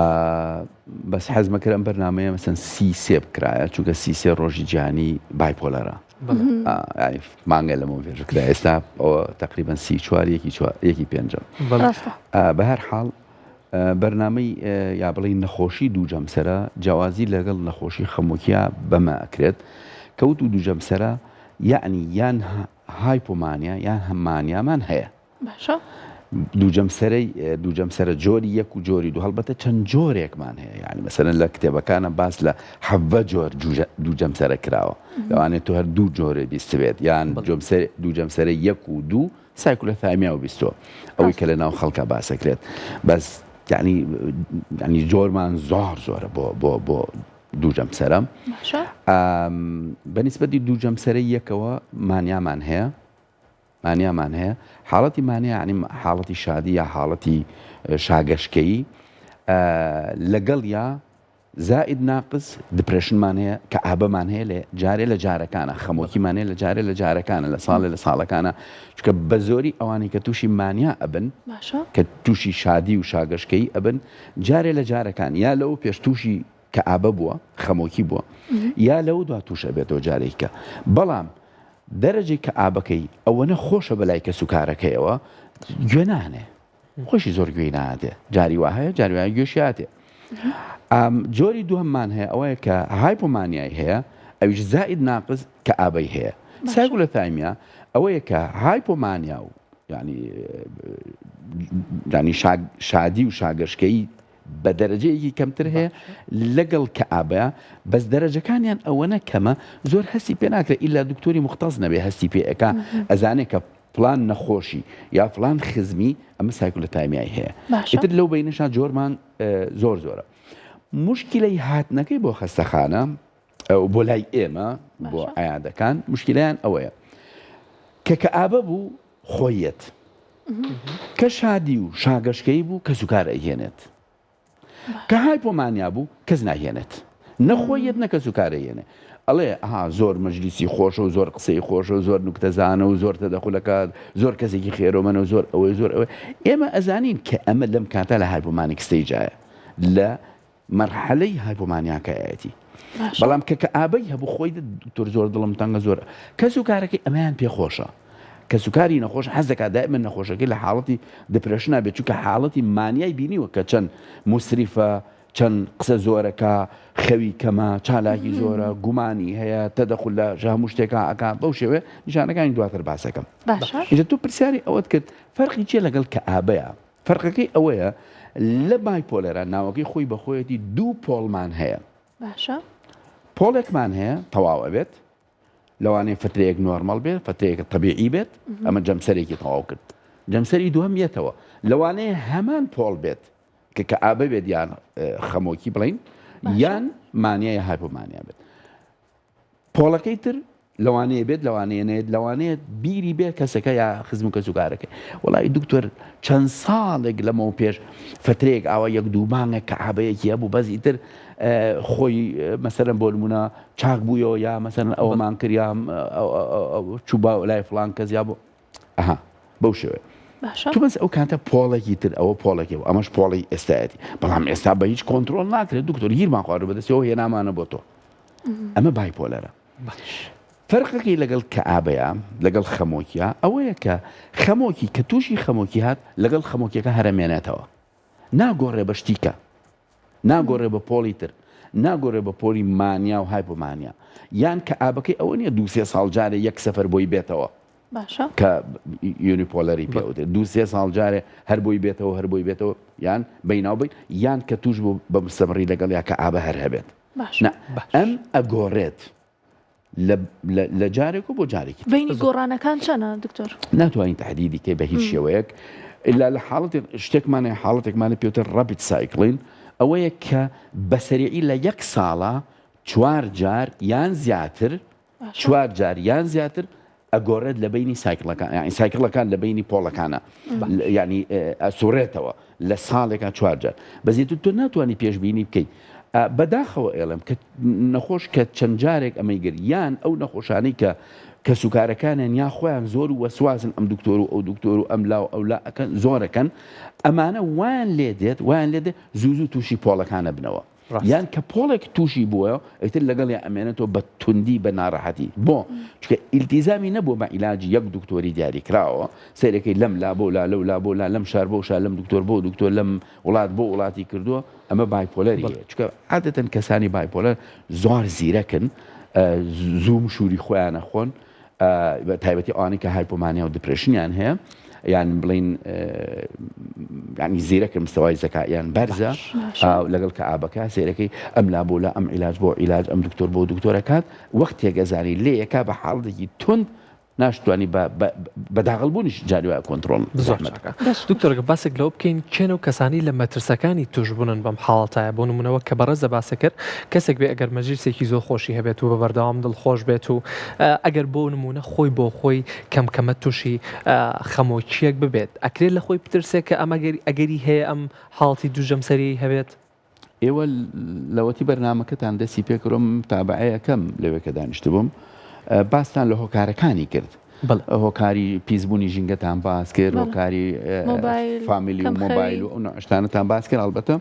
بەس حەزمە کرد ئەم بەرنامەیە مەسەن 33 بکرایە چونکە 33 ڕۆژی جیهانی bipolar ە بەڵێ. مانگە لەمەو پێش کرا ئێستا ئەوە تقریبا 34 یەکی چوار یەکی پێنجەم بەڵێ. ڕاستە. بە هەر حاڵ بەرنامەی یا بڵێین نەخۆشی دوو جەمسەرە جیاوازی لەگەڵ نەخۆشی خەمۆکیا بەمە ئەکرێت کە وت و دوو جەمسەرە یەعنی یان hypomania یان mania مان هەیە. باشە. دوو جەمسەرەی دوو جەمسەرە جۆری یەک و جۆری دوو هەڵبەتە چەند جۆرێکمان هەیە یعنی مەسەلەن لە کتێبەکانە باس لە حەڤە جۆر دوو جەمسەرە کراوە لەوانەیە تۆ هەر دوو جۆرێ بیستبێت یان دوو جەمسەرە یەک و دوو cyclothymia و بیستوە ئەوەی کە لە ناو خەڵکا باسەکرێت بەس یعنی یعنی جۆرمان زۆر زۆرە بۆ بۆ بۆ دوو جەمسەرە بە نیسبەتی دوو جەمسەرە یەکەوە mania مان هەیە mania مان هەیە حاڵەتی mania یعنی حاڵەتی شادی یا حاڵەتی شاگەشکەیی لەگەڵ یا زائید ناقس depression مان هەیە، کەئابەمان هەیە لە جارێ لە جارەکانە، خەمۆکیمان هەیە لە جارێ لە جارەکانە، لە ساڵێ لە ساڵەکانە، چونکە بە زۆری ئەوانەی کە تووشی mania ئەبن، باشە. کە تووشی شادی و شاگەشکەیی ئەبن، جارێ لە جارەکان یا لەوە پێش تووشی کەئابە بووە، خەمۆکی بووە، یا لەوە دوا تووش ئەبێتەوە جارێکی کە. بەڵام دەرەجەی کەئابەکەی ئەوەنە خۆشە بەلای کەسوکارەکەیەوە گوێ نانێ. خۆشی زۆر گوێی نادێ جاری وا هەیە جاری وایە گوێشی هاتێ جۆری دووەممان هەیە ئەوەیە کە hypomania ی هەیە ئەویش زائید ناقس کە ئابەی هەیە cyclothymia ئەوەیە کە hypomania و ینی ینی شادی و شاگەشکەی بە دەرەجەیەکی کەمتر هەیە لەگەڵ کەئابە بەس دەرەجەکانیان ئەوەنە کەمە زۆر هەستی پێ ناکرێت ئیلا دکتۆری مختص نەبێ هەستی پێ ئەکا ئەزانێ کە فلان نەخۆشی یا فلان خزمی ئەمە cyclothymia ی هەیە ئیتر لەو بینەشا جۆرمان زۆر زۆرە مشکلەی هاتنەکەی بۆ خەستەخانە بۆ لای ئێمە بۆ عیادەکان مشکلیان ئەوەیە کە کەئابە بوو خۆیەت کە شادی و شاگەشکەی بوو کەسوکار ئەیهێنێت کە hypomania بوو کەس نایهێنێت نە خۆی یەت نە کەسوکار ئەیهێنێ ئەڵێ ئەها زۆر مەجلیسی خۆشە و زۆر قسەی خۆشە و زۆر نوکتەزانە و زۆر تەدەخولەکات زۆر کەسێکی خێرۆمەنە و زۆر ئەوەی زۆر ئەوەی ئێمە ئەزانین کە ئەمە لەم کاتە لە hypomanic stage ایە لە مەرحەلەی hypomania کایەتی بەڵام کە کەئابەی هەبوو خۆی دکتۆر زۆر دڵم تەنگە زۆر کەس و کارەکەی ئەمەیان پێخۆشە کەسوکاری نەخۆش حەز دەکات دائیمەن نەخۆشەکەی لە حاڵەتی depression ا بێت چونکە حاڵەتی mania ی بینیوە کە چەند موسریفە چەند قسە زۆرەکە خەوی کەمە چالاکی زۆرە گومانی هەیە تەدەخول لە هەموو شتێکا ئەکا بەو شێوەیە نیشانەکانی دواتر باسەکەم باشە ئینجا تۆ پرسیاری ئەوەت کرد فەرقی چییە لەگەڵ کەئابەیە فەرقەکەی ئەوەیە لە bipolar ا ناوەکەی خۆی بەخۆیەتی دوو pole مان هەیە. باشە. پۆڵێکمان هەیە تەواو ئەبێت لەوانەیە فترەیەک نۆرمەڵ بێت فترەیەک تەبیعی بێت ئەمە جەمسەرێکی تەواو کرد جەمسەری دووەم یەتەوە لەوانەیە هەمان پۆڵ بێت کە کەئابە بێت یان خەمۆکی بڵین یان مانیا یا hypomania بێت پۆڵەکەی تر لەوانەیە بێت لەوانەیە نێت لەوانەیە بیری بێت کەسەکە یا خزم و کەسوکارەکەی وڵی دکتۆر چەند ساڵێک لەمەو پێش فترەیەک ئاوا یەک دوو مانگە کەئابەیەکی هەبوو بەس ئیتر خۆی مەسەرم بۆ نمونە چاک بوویەوە یا مەسەرن ئەوەمان کرد یا چوو با لای فلان کەس یا بۆ ئەها بەو شێوەیە باشە تو بەس ئەو کاتە پۆڵێکی تر ئەوە پۆڵێکی و ئەمەش پۆڵی ئێستایەتی بەڵام ئێستا بە هیچ کۆنترۆڵ ناکرێت دکتۆر گیرمان خواردو بەدەستەوە هێنامانە بۆ تۆ ئەمە bipolar ە فەرقەکەی لەگەڵ کەئابەیە لەگەڵ خەمۆکیە ئەوەیە کە خەمۆکی کە تووشی خەمۆکی هات لەگەڵ خەمۆکیەکە هەرەمێنێتەوە ناگۆڕێ بە شتیکە ناگۆڕێ بە پۆڵی تر ناگۆڕێ بە پۆلی مانیا و hypomania یان کەئابەکەی ئەوە نییە دوو سێ ساڵ جارێ یەک سەفەر بۆی بێتەوە باشە. کە unipolar ی پێ وترێت دوو سێ ساڵ جارێ هەر بۆی بێتەوە هەر بۆی بێتەوە یان بەیناو بین یان کە توش بوو بە مستەمڕی لەگەڵ یا کەئابە هەر هەبێت باشە. نا ئەم ئەگۆڕێت لە لە لە جارێک و بۆ جارێکی تر. بەینی گۆڕانەکان چەنە دکتۆر؟ ناتوانین تەحدیدی کەی بە هیچ شێوەیەک ئیلا لە حاڵەتێک شتێکمان هەیە حاڵەتێکمان هەیە پێوتر rapid cycling ئەوەیە کە بە سەریعی لە یەک ساڵا چوار جار یان زیاتر چوار جار یان زیاتر ئەگۆڕێت لە بینی cycle ەکان یانی cycle ەکان لە بینی پۆڵەکانە یانی ئەسوڕێتەوە لە ساڵێکا چوار جار بەزیتر تۆ ناتوانانی پێشبینی بکەیت بەداخەوە ئێڵم کە نەخۆش کە چەند جارێک ئەمەی گر یان ئەو نەخۆشانەی کە کەسوکارەکانیان یا خۆیان زۆر و وەسوازن ئەم دکتۆر و ئەو دکتۆر و ئەم لاو ئەو لا ئەکەن زۆرەکەن ئەمانە وایان لێ دێت وایان لێ دێت زوو زوو تووشی پۆڵەکانە بنەوە یان کە پۆڵێک تووشی بووە ئیتر لەگەڵیا ئەمێنێتەوە بە توندی بە ناڕەحەتی بۆ؟ چونکە ئیلتیزامی نەبووە بە عیلاجی یەک دکتۆری دیاریکراوە سەیرەکەی لەم لا بۆ لا لەو لا بۆ لا لەم شار بۆ شار لەم دکتۆر بۆ دکتۆر لەم وڵات بۆ وڵاتی کردووە ئەمە bipolar ی هەیە چونکە عادەتەن کەسانی bipolar زۆر زیرەکن زوو مشووری خۆیان ئەخۆن بە تایبەتی ئەوانەی کە hypomania و depression یان هەیە یان بڵین ینی زیرەکە مستەوای زەکایان بەرزە لەگەڵ کە ئابەکە سێرەکەی ئەم لا بۆ لە ئەم عیلاج بۆ عیلاج ئەم دکتۆر بۆ دکتۆرەکات وەختێک ئەزانی لێیەکە بە حاڵێکی تند ناشتوانی بە داغڵ بوونیش جاری وایە کۆنترۆڵ زۆر چاکە دکتۆر گەر باسێک لەوە بکەین کێن و کەسانی لە مەترسەکانی توشبوونن بەم حاڵەتایە بۆ نمونە وەک کە بەڕێزە باسە کرد کەسێک بێ ئەگەر مەجلیسێکی زۆر خۆشی هەبێت و بە بەردەوام دڵخۆش بێت و ئەگەر بۆ نمونە خۆی بۆ خۆی کەم کەمە توشی خەمۆکیەک ببێت ئەکرێت لە خۆی بترسێت کە ئەم ئەگەری هەیە ئەم حاڵەتی دوو جەمسەریی هەبێت؟ ئێوە لەوەتی بەرنامەکەتان دەستی پێکردوە من متابەعەیەکەم لەوێ کە دانیشتبووم باستان لە هۆکارەکانی کرد هۆکاری پیسبوونی ژینگەتان باس کرد هۆکاری family و مۆبایل و ئەو شتانەتان باس کرد ئەڵبەتە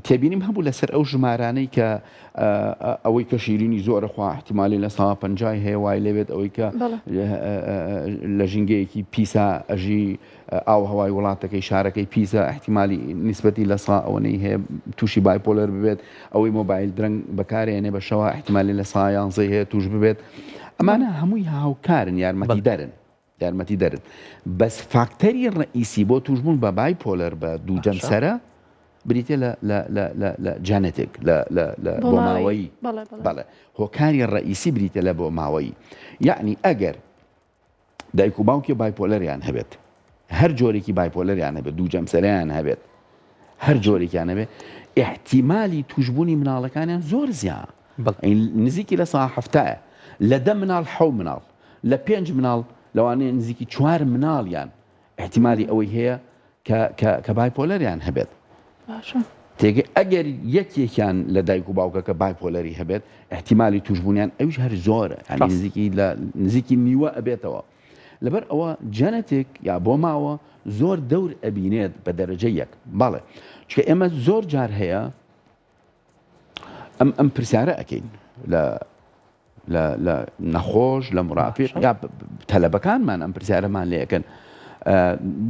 تێبینیم هەبوو لەسەر ئەو ژمارانەی کە ئەوەی کە شیرینی زۆرە خوا احتیمالی لە سا پەنجای هەیە وای لێبێت ئەوەی کە لە ژینگەیەکی پیسا ئەژی ئاوهەوای وڵاتەکەی شارەکەی پیسە ئیحتیمالی نیسبەتی لە سا ئەوەنەی هەیە تووشی bipolar ببێت ئەوەی مۆبایل درەنگ بەکارێنێ بە شەوە ئیحتیمالی لە سا یانزەی هەیە توش ببێت ئەمانە هەمووی هاوکارن یارمەتی دەرن یارمەتی دەرن بەس فاکتەری ڕئیسی بۆ توشبوون بە bipolar بە دوو جەمسەرە بریتە لە لە لە لە لە genetic لە لە لە بۆماوەیی بەڵێ هۆکاری ڕئیسی بریتە لە بۆماوەیی یعنی ئەگەر دایک و باوکێ bipolar یان هەبێت هەر جۆرێکی bipolar یان هەبێت دوو جەمسەرەیان هەبێت هەر جۆرێکیان هەبێت احتیمالی توشبوونی مناڵەکانیان زۆر زیا نزیکی لە سا هەفتایە لە دە مناڵ حەو مناڵ لە پێنج مناڵ لەوانەیە نزیکی چوار مناڵیان احتیمالی ئەوەی هەیە کە کە کە bipolar یان هەبێت. باشە. تێگەی ئەگەر یەکێکیان لە دایک و باوکەکە bipolar ی هەبێت احتیمالی توشبوونیان ئەویش هەر زۆرە یانی نزیکی لە نزیکی نیوە ئەبێتەوە لەبەر ئەوە genetic یا بۆ ماوە زۆر دەور ئەبینێت بە دەرەجە یەک بەڵێ چونکە ئێمە زۆر جار هەیە ئەم ئەم پرسیارە ئەکەین لە لە لە نەخۆش لە مرافق یا تەلەبەکانمان ئەم پرسیارەمان لێ ئەکەن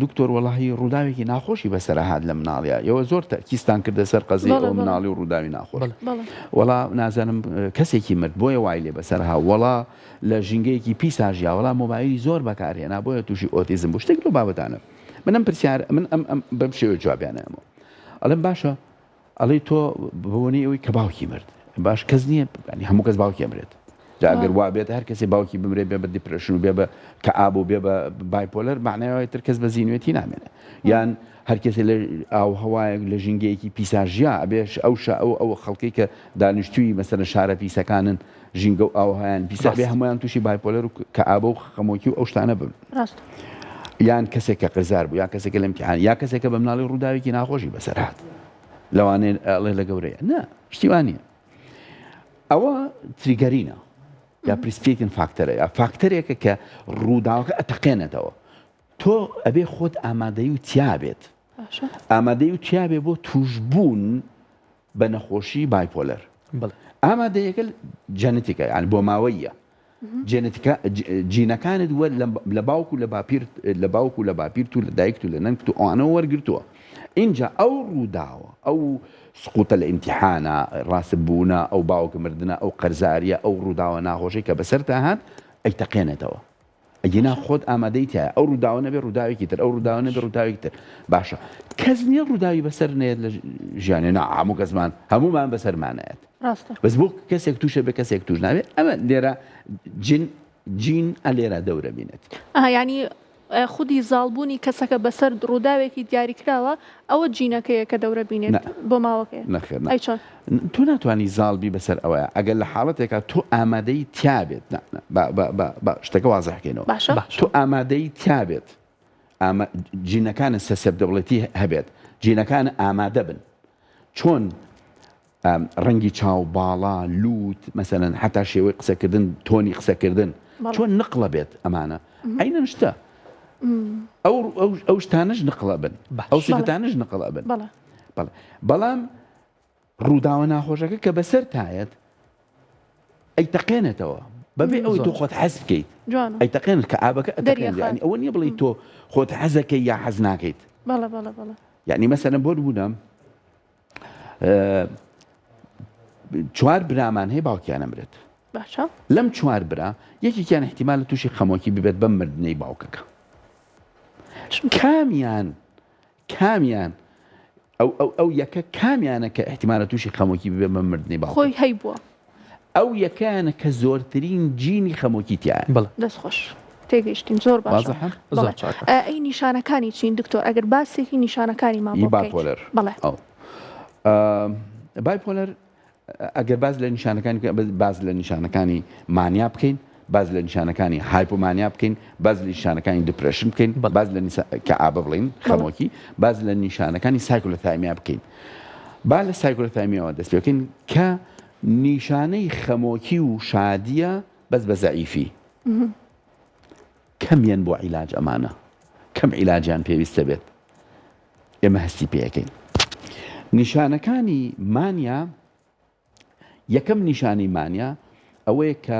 دکتۆر وەڵاهی ڕووداوێکی ناخۆشی بەسەر هات لە مناڵیا ئێوە زۆر تەرکیزتان کردە سەر قەزیەی ئەو مناڵی و ڕووداوی ناخۆش وەڵا نازانم کەسێکی مرد بۆیە وای لێ بەسەر ها وەڵا لە ژینگەیەکی پیسا ژیا وەڵا مۆبایلی زۆر بەکارهێنا بۆیە تووشی ئۆتیزم بوو شتێک لەو بابەتانە من ئەم پرسیار من ئەم ئەم بەم شێوە جوابیانەمەوە ئەڵێم باشە. ئەڵێی تۆ بەبۆنەی ئەوەی کە باوکی مرد باش کەس نییە ینی هەموو کەس باوکی ئەمرێت جا ئەگەر وا بێت هەر کەسێ باوکی بمرێ بێ بە depression و بێ بە کەئابە و بێ بە bipolar معنای تر کەس بە زینوێتی نامێنێ یان هەر کەسێ لە ئاو هەوایەک لە ژینگەیەکی پیسا ژیا ئەبێش ئەو شا ئەو ئەو خەڵکەی کە دانیشتووی مەسەلەن شارە پیسەکانن ژینگە و ئاوهایان پیسە بێ ڕاست. هەموویان تووشی bipolar و کەئابە و خەمۆکی و ئەو شتانە بن. ڕاستە. یان کەسێک کە قەرزار بوو یان کەسێک کە لە ئیمتیحان یا کەسێک کە بە مناڵی ڕووداوێکی ناخۆشی بەسەر هات لەوانەیە ئەڵێ لە گەورەیە نا شتی وا نییە ئەوە trigger ینە یا precipitating factor ە یا فاکتەرێکە کە ڕووداوەکە ئەتەقێنێتەوە تۆ ئەبێ خۆت ئامادەی و تیابێت ئامادەی و تیابێ بۆ توشبوون بە نەخۆشی bipolar ئامادەیەکە genetic ە یان بۆ ماوەیە جێنتیکە جینەکانت وەر لە باوک و لە باپیر لە باوک و لە باپیرت و لە دایکت و لە نەنکت و ئەوانەوە وەرگرتووە ئینجا ئەو ڕووداوە ئەو سقوتە لە ئیمتیحانە ڕاست بوونە ئەو باوک مردنە ئەو قەرزاریە ئەو ڕووداوە ناخۆشەی کە بەسەرتا هات ئەیتەقێنێتەوە ئەگینا خۆت ئامادەی تایە ئەو ڕووداوە نەبێ ڕووداوێکی تر ئەو ڕووداوە نەبێ ڕووداوێکی تر باشە کەس نییە ڕووداوی بەسەر نێت لە ژیانێ نا هەموو کەسمان هەموومان بەسەرمانایەت ڕاستە بەس بۆ کەسێک تووشە بێ کەسێک توش نابێت ئەمە لێرە جن جین ئە لێرە دەورە بینێت. ئەها یانی خودی زاڵبوونی کەسەکە بەسەر ڕووداوێکی دیاریکراوە ئەوە جینەکەیە کە دەورە بینێت نا بۆ ماوەکەیە نەخێر نا ئەی چۆن؟ تۆ ناتوانی زاڵ بی بەسەر ئەوەیا ئەگەر لە حاڵەتێکا تۆ ئامادەیی تیا بێت نا نا با با با با شتەکە وازح کەینەوە باشە. باشە. تۆ ئامادەیی تیا بێت ئامە جینەکانت susceptibility هەبێت جینەکانت ئامادە بن چۆن ڕەنگی چاو، باڵا، لووت، مەسەلەن حەتا شێوەی قسەکردن، تۆنی قسەکردن، چۆن نقڵە بێت ئەمانە عەینەن شتە. ئەو ئەو شتانەش نقڵە بن، ئەو سیفەتانەش نقڵ ئەبن. بەڵێ. بەڵام ڕووداوە ناخۆشەکە کە بەسەر تایەت ئەیتەقێنێتەوە بەبێ ئەوەی تۆ خۆت حەز بکەیت. ئەیتەقێنێت کە ئابەکە ئەتەقێنێت. یانی ئەوە نییە بڵێی تۆ خۆت حەزەکەی یا حەز ناکەیت. یانی مەسەلەن بۆ نموونە چوار برامان هەیە باوکیان ئەمرێت باشە لەم چوار برا یەکێکیان احتیمال تووشی خەمۆکی ببێت بەم مردنەی باوکەکە کامیان کامیان ئەو ئەو ئەو یەکە کامیانە کە احتیمالە تووشی خەمۆکی ببێت بەم مردنەی باوکەکە خۆی هەیبووە ئەو یەکەیانە کە زۆرترین جینی خەمۆکی تیایە. بەڵێ. دەست خۆش تێگەیشتین زۆر باشە. وازحە؟ بەڵێ زۆر چاکە. ئەی نیشانەکانی چین دکتۆر ئەگەر باسێکی نیشانەکانیمان ی بۆ بکەیت. bipolar بەڵێ. ئەو bipolar ئەگەر باس لە نیشانەکانی بکەین باس لە نیشانەکانی mania بکەین باس لە نیشانەکانی hypomania بکەین باس لە نیشانەکانی depression بکەین باس لە کەئابە بڵین خەمۆکی باس لە نیشانەکانی cyclothymia بکەین با لە cyclothymia وە دەست پێ بکەین کە نیشانەی خەمۆکی و شادیە بەس بە زەعیفی کەم یەن بۆ عیلاج ئەمانە کەم عیلاجیان پێویستە بێت ئێمە هەستی پێەکەین نیشانەکانی mania یەکەم نیشانی mania ئەوەیە کە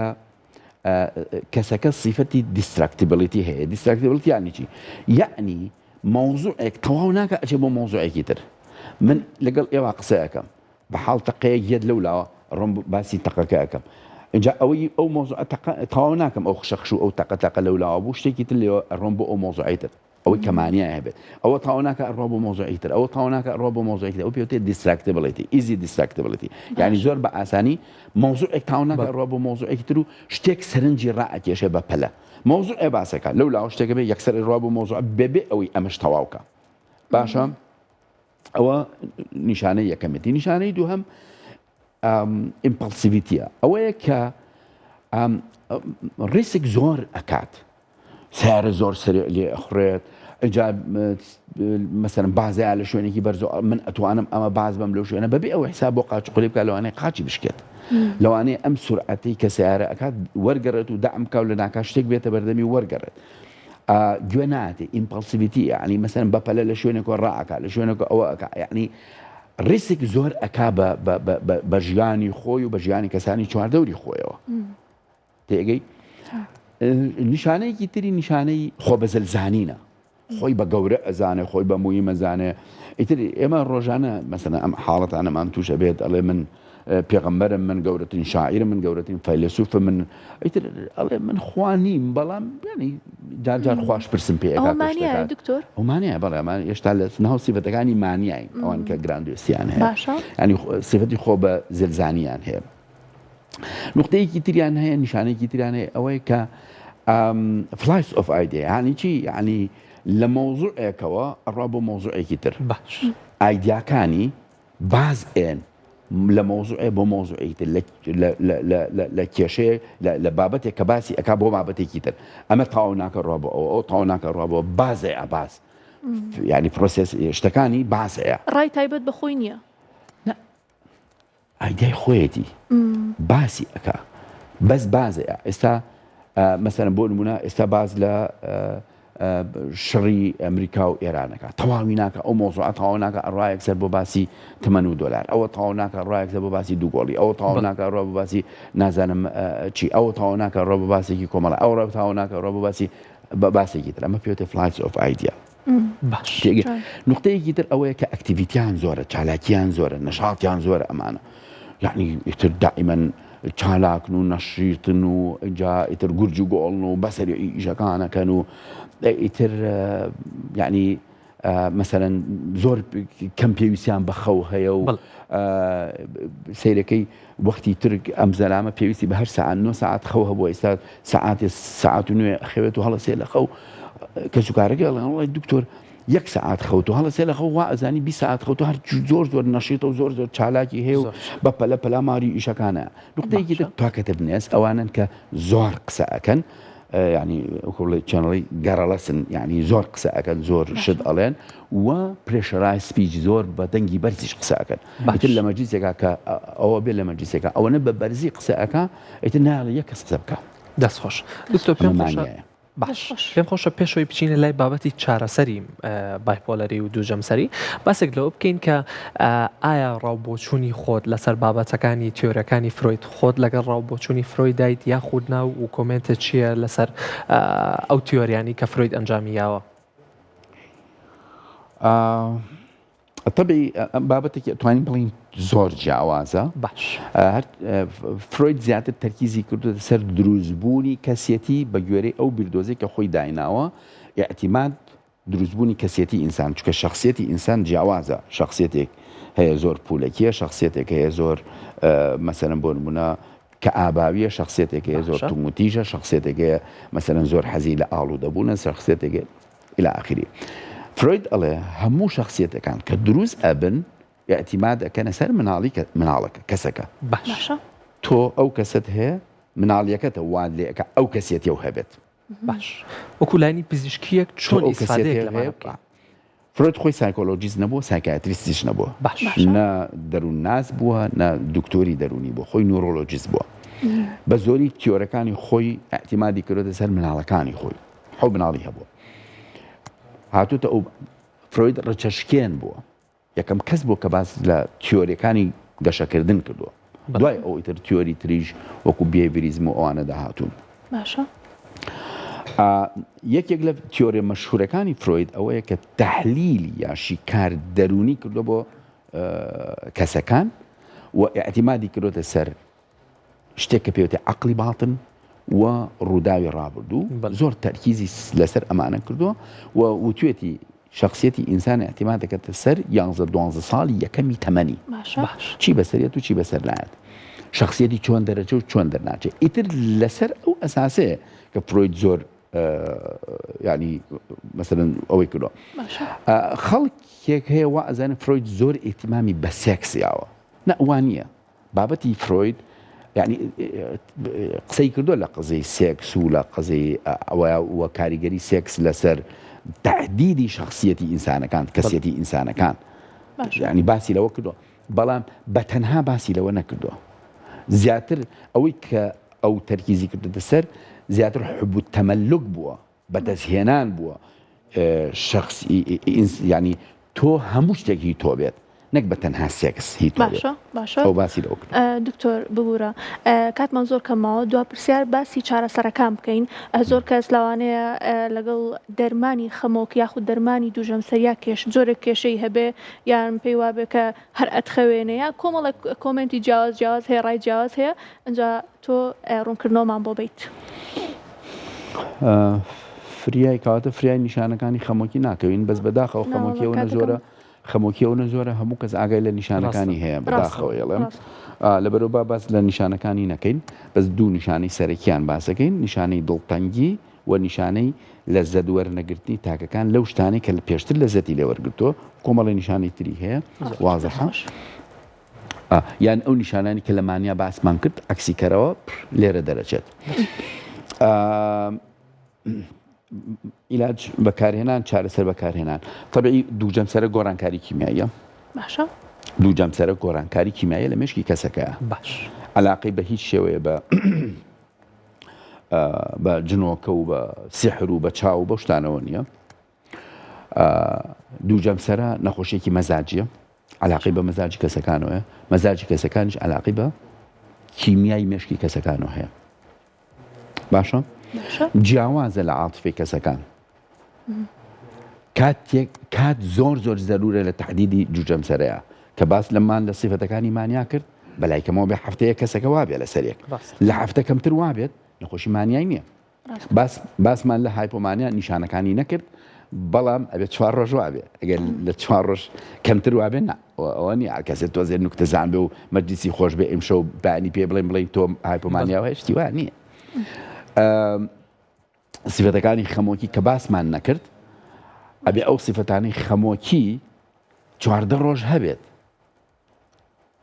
کەسەکە سیفەتی distractibility هەیە distractibility یعنی چی یعنی مەوزوعێک تەواو ناکە ئەچێ بۆ مەوزوعێکی تر من لەگەڵ ئێوە قسەیەکەم بە حاڵ تەقەیەک یەت لەو لاوە ڕۆم باسی تەقەکە ئەکەم ئینجا ئەوەی ئەو مەوزوعە تەقە تەواو ناکەم ئەو خشەخش و ئەو تەقە تەقە لەو لاوە بوو شتێکی تر لێوە ئەڕۆم بۆ ئەو مەوزوعەی تر ئەوەی کە mania ی هەبێت ئەوە تەواو ناکە ئەڕوا بۆ مەوزوعی تر ئەوە تەواو ناکە ئەڕوا بۆ مەوزوعی تر ئەو پێوتێ distractibility easy distractibility یعنی زۆر بە ئاسانی مەوزوعێک تەواو ناکە ئەڕوا بۆ مەوزوعێکی تر و شتێک سەرنجی ڕائەکێشێ بە پەلە مەوزوعێ باسەکە لەو لاوە شتێکە بێ یەکسەر ئەڕوا بۆ مەوزوع بێ ئەوەی ئەمەش تەواوکە باشە ئەوە نیشانەی یەکەمێتی نیشانەی دووهەم impulsivity ە ئەوەیە کە ریسک زۆر ئەکات سیارە زۆر سەرێ لێ ئەخڕێت ئەجا مەسەرم بازەیە لە شوێنێکی بەرز من ئەتوانم ئەمە باز بم لەو شوێنە بەبێ ئەو حساب بۆ قاچ قولی بکە لەوانەیە قاچی بشکێت لەوانەیە ئەم سورعەتی کە سیارە ئەکات وەرگەڕێت و دەعم بکا و لە ناکا شتێک بێتە بەردەمی وەرگەڕێت گوێ ناتێ impulsivity یعنی مەسەن بەپەلە لە شوێنێکەوە ڕائەکا لە شوێنێکەوە ئەوە ئەکا یعنی ریسک زۆر ئەکا بە ژیانی خۆی و بە ژیانی کەسانی چواردەوری خۆیەوە تێگەی نیشانەیەکی تری نیشانەی خۆ بەزلزانینە خۆی بە گەورە ئەزانێ خۆی بە مویمەزانێ ئیتر ئێمە ڕۆژانە مەسەنە ئەم حاڵەتانەمان تووشە بێت ئەڵێ من. پێغەمبەرم من گەورەترین شاعیرم من گەورەترین فەیلەسوفم من ئیتر ئەڵێ من خوا نیم بەڵام یانی جار جار خواش پرسم پێ ئەکا ئەوە مانیایە دکتۆر؟ ئەو مانیایە بەڵێ ئەمان هێشتا لە ناو سیفەتەکانی مانیاین ئەوان کە گراندۆسیان هەیە باشە ینی سیفەتی خۆ بە زلزانیان هەیە نقطەیەکی تریان هەیە نیشانێکی تریان هەیە ئەوەیە کە flights of idea یانی چی یعنی لە مەوزوعێکەوە ئەڕوا بۆ مەوزوعێکی تر باش ئایدیاکانی باز ئێن لە مەوزوعێ بۆ مەوزوعێکی تر لە کێشەیە لە بابەتێک کە باسی ئەک بۆ بابەتێکی تر ئەمە تاو ناکە ڕوا بۆ ئەوە ئەو تاو ناکە ڕوا بۆ بازێ ئەباز ینی process شتەکانی بازەیە ڕای تایبەت بەخۆی نییە ئایدیای خۆیەتی باسی ئەکا بەس بازەیە ئێستا مەسەرم بۆ نمونە ئێستا باز لە شڕی ئەمریکا و ئێرانەکە تەواوی ناکە ئەو مۆزوع تەواو ناکە ئەڕایەک سەر بۆ باسی تمەن و دۆلار ئەوە تەواو ناکە ڕایەک سەر بۆ باسی دوو گۆڵی ئەوە تەواو ناکە ڕۆ بۆ باسی نازانم چی ئەوە تەواو ناکە ڕۆ بۆ باسێکی کۆمەڵە ئەو ڕۆ تەواو ناکە ڕۆ بۆ باسی باسێکی تر ئەمە پێوتە flights of idea باش تێگە نقطەیەکی تر ئەوەیە کە activity یان زۆرە چالاکیان زۆرە نەشاتیان زۆرە ئەمانە یعنی ئیتر دائیمەن چالاکن و نەشیتن و جا ئیتر گورج و گۆڵن و بەسەری ئیشەکانەکەن و ئیتر یعنی مەسەرەن زۆر کەم پێویستیان بە خەو هەیە و سیرەکەی وەختی ترک ئەم زەلامە پێویستی بە هەر سەعات نۆ سەعات خەو هەبووە ئێستا سەعاتێ سەعات و نوێ ئەخەوێت و هەڵەسێ لە خەو کەسوکارەکەی ئەڵێن وەڵای دکتۆر یەک سەعات خەوت و هەڵەسێ لە خەو وا ئەزانی 20 سەعات خەوت و هەر زۆر زۆر نەشیتە و زۆر زۆر چالاکی هەیە و بە پەلە پەلاماری ئیشەکانە نقطەیەکی تر talkativeness ئەوانن کە زۆر قسە ئەکەن یعنی چەنڵی گەڕەڵەسن یعنی زۆر قسە ئەکەن زۆر شت ئەڵێن و pressurized speech زۆر بە دەنگی بەرزیش قسە ئەکەن ئیتر لە مەجلیسێکا کە ئەوە بێ لە مەجلیسێکا ئەوەنە بە بەرزی قسە ئەکا ئیتر نایەڵێ یەک کەس قسە بکا. دەست خۆش دکتۆر پێم خۆشە باش پێم خۆشە پێشەوەی بچینە لای بابەتی چارەسەری bipolar ی و دوو جەمسەری باسێک لەوە بکەین کە ئایا ڕاو بۆچوونی خۆت لەسەر بابەتەکانی تیۆرەکانی فرۆید خۆت لەگەڵ ڕاو بۆچوونی فرۆیدایت یاخود نا و comment ت چییە لەسەر ئەو تیۆریانی کە فرۆید ئەنجامی یاوە؟ تەبعی ئەم بابەتێکی ئەتوانین بڵین زۆر جیاوازە باش هەر فرۆید زیاتر تەرکیزی کردوتە سەر دروستبوونی کەسیەتی بە گوێرەی ئەو بیردۆزەی کە خۆی دایناوە ئیعتیماد دروستبوونی کەسیەتی ئینسان چونکە شخصیەتی ئینسان جیاوازە شخصیەتێک هەیە زۆر پولەکیە شخصیەتێک هەیە زۆر مەسەرم بۆ نمونە کە ئاباویە شخصیەتێک هەیە زۆر توموتیژە شخصیەتێک هەیە مەسەرەن زۆر حەزی لە ئاڵوودەبوونە شخصیەتێک الی آخره فرۆید ئەڵێ هەموو شەخسیەتەکان کە دروست ئەبن ئیعتیماد ئەکەنە سەر مناڵی کە مناڵەکە کەسەکە باشە تۆ ئەو کەسەت هەیە مناڵیەکەتە وات لێ ئەکا ئەو کەسیەتیەو هەبێت. باش وەکو لایەنی پزیشکیەک تۆ چۆن ئەو ئیسفادەیەک کەسیەتیەو لەمانە هەیە بکەین؟ فرۆید خۆی psychologist نەبووە psychiatrist یش نەبووە باشە. نە دەروونناس بووە نە دکتۆری دەروونی بووە خۆی neurologist بووە بە زۆری تیۆرەکانی خۆی ئیعتیمادی کردۆتە سەر مناڵەکانی خۆی. حەو مناڵی هەبووە هاتوتە ئەو فرۆید ڕچەشکێن بووە یەکەم کەس بوو کە باس لە تیۆریەکانی گەشەکردن کردووە دوای ئەو ئیتر تیۆری تریش وەکو behaviorism و ئەوانە داهاتوون باشە یەکێک لە تیۆرە مەشهورەکانی فرۆید ئەوەیە کە تەحلیلی یا شیکار دەروونی کردو بۆ کەسەکان و ئیعتیمادی کردوتە سەر شتێک کە پێوتێ عەقڵی باتن و ڕووداوی ڕابردوو زۆر تەرکیزی لەسەر ئەمانە کردووە و وتوێتی شخصیەتی ئینسان اعتماد دەکاتە سەر یانزە دوانزە ساڵی یەکەمی تەمەنی چی بەسەرێت و چی بەسەر نایەت شخصیەتی چۆن دەرەچێ و چۆن دەرناچێت ئیتر لەسەر ئەو ئەساسەیە کە فرۆید زۆر ینی مەسەرەن ئەوەی کردووە خەڵکێک هەیە وا ئەزانێت فرۆید زۆر ئیهتیمامی بە سێکس یاوە نە وانە بابەتی فرۆید یانی قسەی کردووە لە قەزیەی سێکس و لە قەزیەی ئەوە و کاریگەری سێکس لەسەر تەحدیدی شخصیەتی ئینسانەکان کەسیەتی ئینسانەکان ینی باسی لەوە کردووە بەڵام بە تەنها باسی لەوە نەکردووە زیاتر ئەوەی کە ئەو تەرکیزی کردە سەر زیاتر حب تەمەلک بووە بەدەستهێنان بووە شخص ینی تۆ هەموو شتێکی تۆ بێت. نەک بە تەنها سێکس هی تۆ بێت. باشە باشە ئەو باسی لەوە کرد. دکتۆر ببورە کاتمان زۆر کەم ماوە دوا پرسیار باسی چارەسەرەکان بکەین زۆر کەس لەوانەیە لەگەڵ دەرمانی خەمۆک یاخود دەرمانی دووژەمسەریا کێش جۆرێک کێشەی هەبێ یان پێی وابێ کە هەر ئەتخەوێنێ یا کۆمەڵێک کۆمێنتی جیاواز جیاواز هەیە ڕای جیاواز هەیە ئەجا تۆ ڕوونکردنەوەمان بۆ بیت. فریای کەواتە فریای نیشانەکانی خەمۆکی ناکەوین بەس بەداخەوە خەمۆکی ئەوەنە زۆرە خەمۆکی ئەونە زۆرە هەموو کەس ئاگای لە نیشانەکانی هەیە بەداخەوە ئێڵێم لەبەرەوە با باس لە نیشانەکانی نەکەین بەس دوو نیشانەی سەرەکیان باسەکەین نیشانەی دڵتەنگی و نیشانەی لەزەت وەرنەگرتنی تاکەکان لەو شتانەی کە پێشتر لەزەتی لێ وەرگرتووە کۆمەڵی نیشانەی تری هەیە وازحە یان ئەو نیشانانی کە لە مانیا باسمان کرد عکسی کەرەوە لێرە دەرەچێت. عیلاج بەکارهێنان چارەسەر بەکارهێنان تەبعی دوو جەمسەرە گۆڕانکاری کیمیاییە باشە دوو جەمسەرە گۆڕانکاری کیمیاییە لە مێشکی کەسەکە باش علاقەی بە هیچ شێوەیە بە بە جنۆکە و بە سیحر و بە چاو و بە شتانەوە نییە دوو جەمسەرە نەخۆشیێکی مەزاجیە علاقەی بە مەزاجی کەسەکانەوەیە مەزاجی کەسەکانیش علاقەی بە کیمیای مێشکی کەسەکانەوە هەیە باشە جیاوازە لە عاتفەی کەسەکان کاتێک کات زۆر زۆر زەرورە لە تهدیدی جوجەمسەرەیە کە باس لەمان لە سیفەتەکانی مانیا کرد بەلای کەمەوە بێ هەفتەیە کەسەکە وابێ لەسەرێک لە هەفتە کەمتر وابێت نەخۆشی مانیای نییە باس باسمان لە hypomania نیشانەکانی نەکرد بەڵام ئەبێت چوار ڕۆژ وابێ ئەگەر لە چوار ڕۆژ کەمتر وابێ نا ئەوە نیە هەر کەسێ تۆزێ نوکتەزان بێ و مەجلیسی خۆش بێ ئیمشەو بەیانی پێ بڵێن بڵێن تۆ hypomania و هەیە شتی وا نییە سیفەتەکانی خەمۆکی کە باسمان نەکرد ئەبێ ئەو سیفەتانی خەمۆکی 14 ڕۆژ هەبێت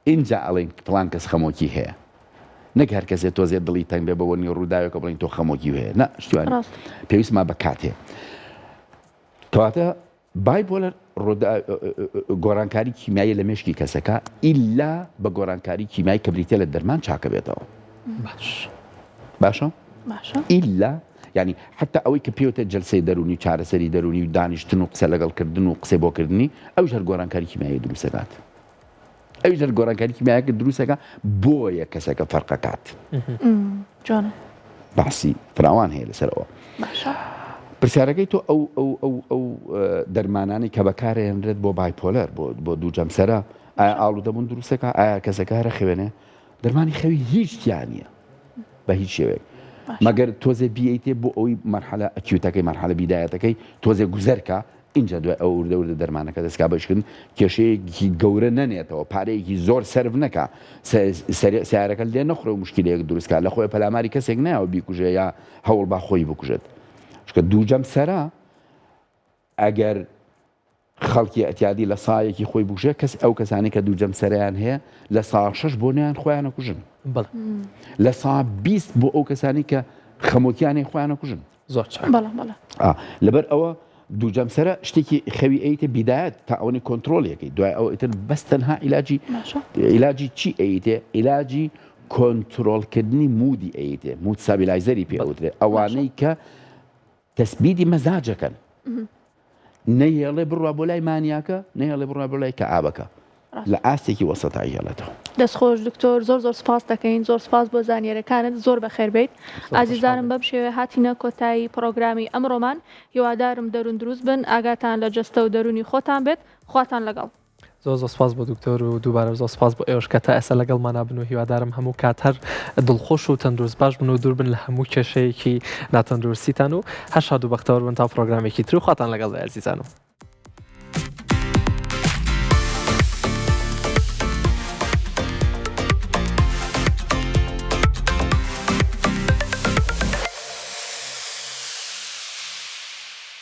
ئینجا ئەڵێن فڵان کەس خەمۆکی هەیە نەک هەر کەسێ تۆزێ دڵی تەنگ بێ بەوەنی ڕووداوێکە بڵین تۆ خەمۆکی هەیە نا شتیوان پێویستما بە کات هەیە کەواتە bipolar گۆڕانکاری کیمیایی لە مێشکی کەسەکە ئیلا بە گۆڕانکاری کیمیایی کە بریتە لە دەرمان چاکە بێتەوە باش باشە ئیلا ینی حتا ئەوەی کە پێوتە جلسەی دەرونی چارەسەری دەرونی و دانیشتن و قسە لەگەڵکردن و قسەی بۆکردنی ئەو هەر گۆڕانکاری کیمیایی دروستەکات ئەویش هەر گۆڕانکاری کیمیایەکە دروستەکە بۆیە کەسەکە فەرقەکات جوانە باسی فراوان هەیە لەسەر ئەوە پرسیارەکەی تۆ ئەو ئەو ئەو ئەو دەرمانانی کە بەکارێنرێت بۆ bipolar بۆ بۆ دوو جەمسەرە ئایا ئاڵوودەبوون دروستەکە ئایا کەسەکە هەرە خوێنێ دەرمانی خەوی هیچ تیا نییە بە هیچ شێوەیەک مەگەر تۆزێ بیەیتێ بۆ ئەوی مەرحەلە acute ەکەی مەرحەلە بیدایەتەکەی تۆزێ گوزەرکە ئینجا دوای ئەوە وردە وردە دەرمانەکە دەستکا بە ئیشکردن کێشەیەکی گەورە نەنێتەوە پارەیەکی زۆر سەرف نەکا سەیارەکە لێ نەخورێ و مشکلەیەک دروست کا لە خۆی پەلاماری کەسێک نایەوە بیکوژێ یا هەوڵ با خۆی بکوژێت چونکە دوو جەمسەرە ئەگەر خەڵکی ئەتیادی لە سایەکی خۆی بکوژێ کەس ئەو کەسانی کە دوو جەمسەرەیان هەیە لە سا شەش بۆ نیان خۆیان کوژن لە سا 20 بۆ ئەو کەسانی کە خەمۆکیانەی خۆیان کوژن زۆر چاک بەڵێ بەڵێ. ئا لەبەر ئەوە دوو جەمسەرە شتێکی خەوی ئەیتە بیدایەت تا ئەوەنی کۆنترۆڵیەکەی دوای ئەوە ئیتر بەس تەنها عیلاجی باشە عیلاجی چی ئەیتێ عیلاجی کۆنترۆڵکردنی mood ی ئەیتێ mood stabilizer ی پێ ئەوترێ باشە ئەوانەی کە تەسبیتی مەزاجەکەن نەیەڵێ بڕوا بۆ لای مانیاکە نەیەڵێ بڕوا بۆ لای کەئابەکە لە ئاستێکی وەسەتا ئەیهێڵێتەوە. دەست خۆش دکتۆر زۆر زۆر سپاست دەکەین زۆر سپاس بۆ زانیاریەکانت زۆر بەخێر بێیت ئازیزانم بەم شێوەیە هاتینە کۆتایی پڕۆگرامی ئەمڕۆمان هیوادارم دەروون دروست بن ئاگاتان لە جەستە و دەروونی خۆتان بێت خواتان لەگەڵ. زۆر زۆر سپاس بۆ دکتۆر و دووبارە زۆر سپاس بۆ ئێوەش کە تا ئێستا لەگەڵمانا بن و هیوادارم هەموو کات هەر دڵخۆش و تەندروست باش بن و دوور بن لە هەموو کێشەیەکی ناتەندروستیتان و هەر شاد و بەختەوەر بن تا پڕۆگرامێکی تر و خواتان لەگەڵ بێ ئازیزانم.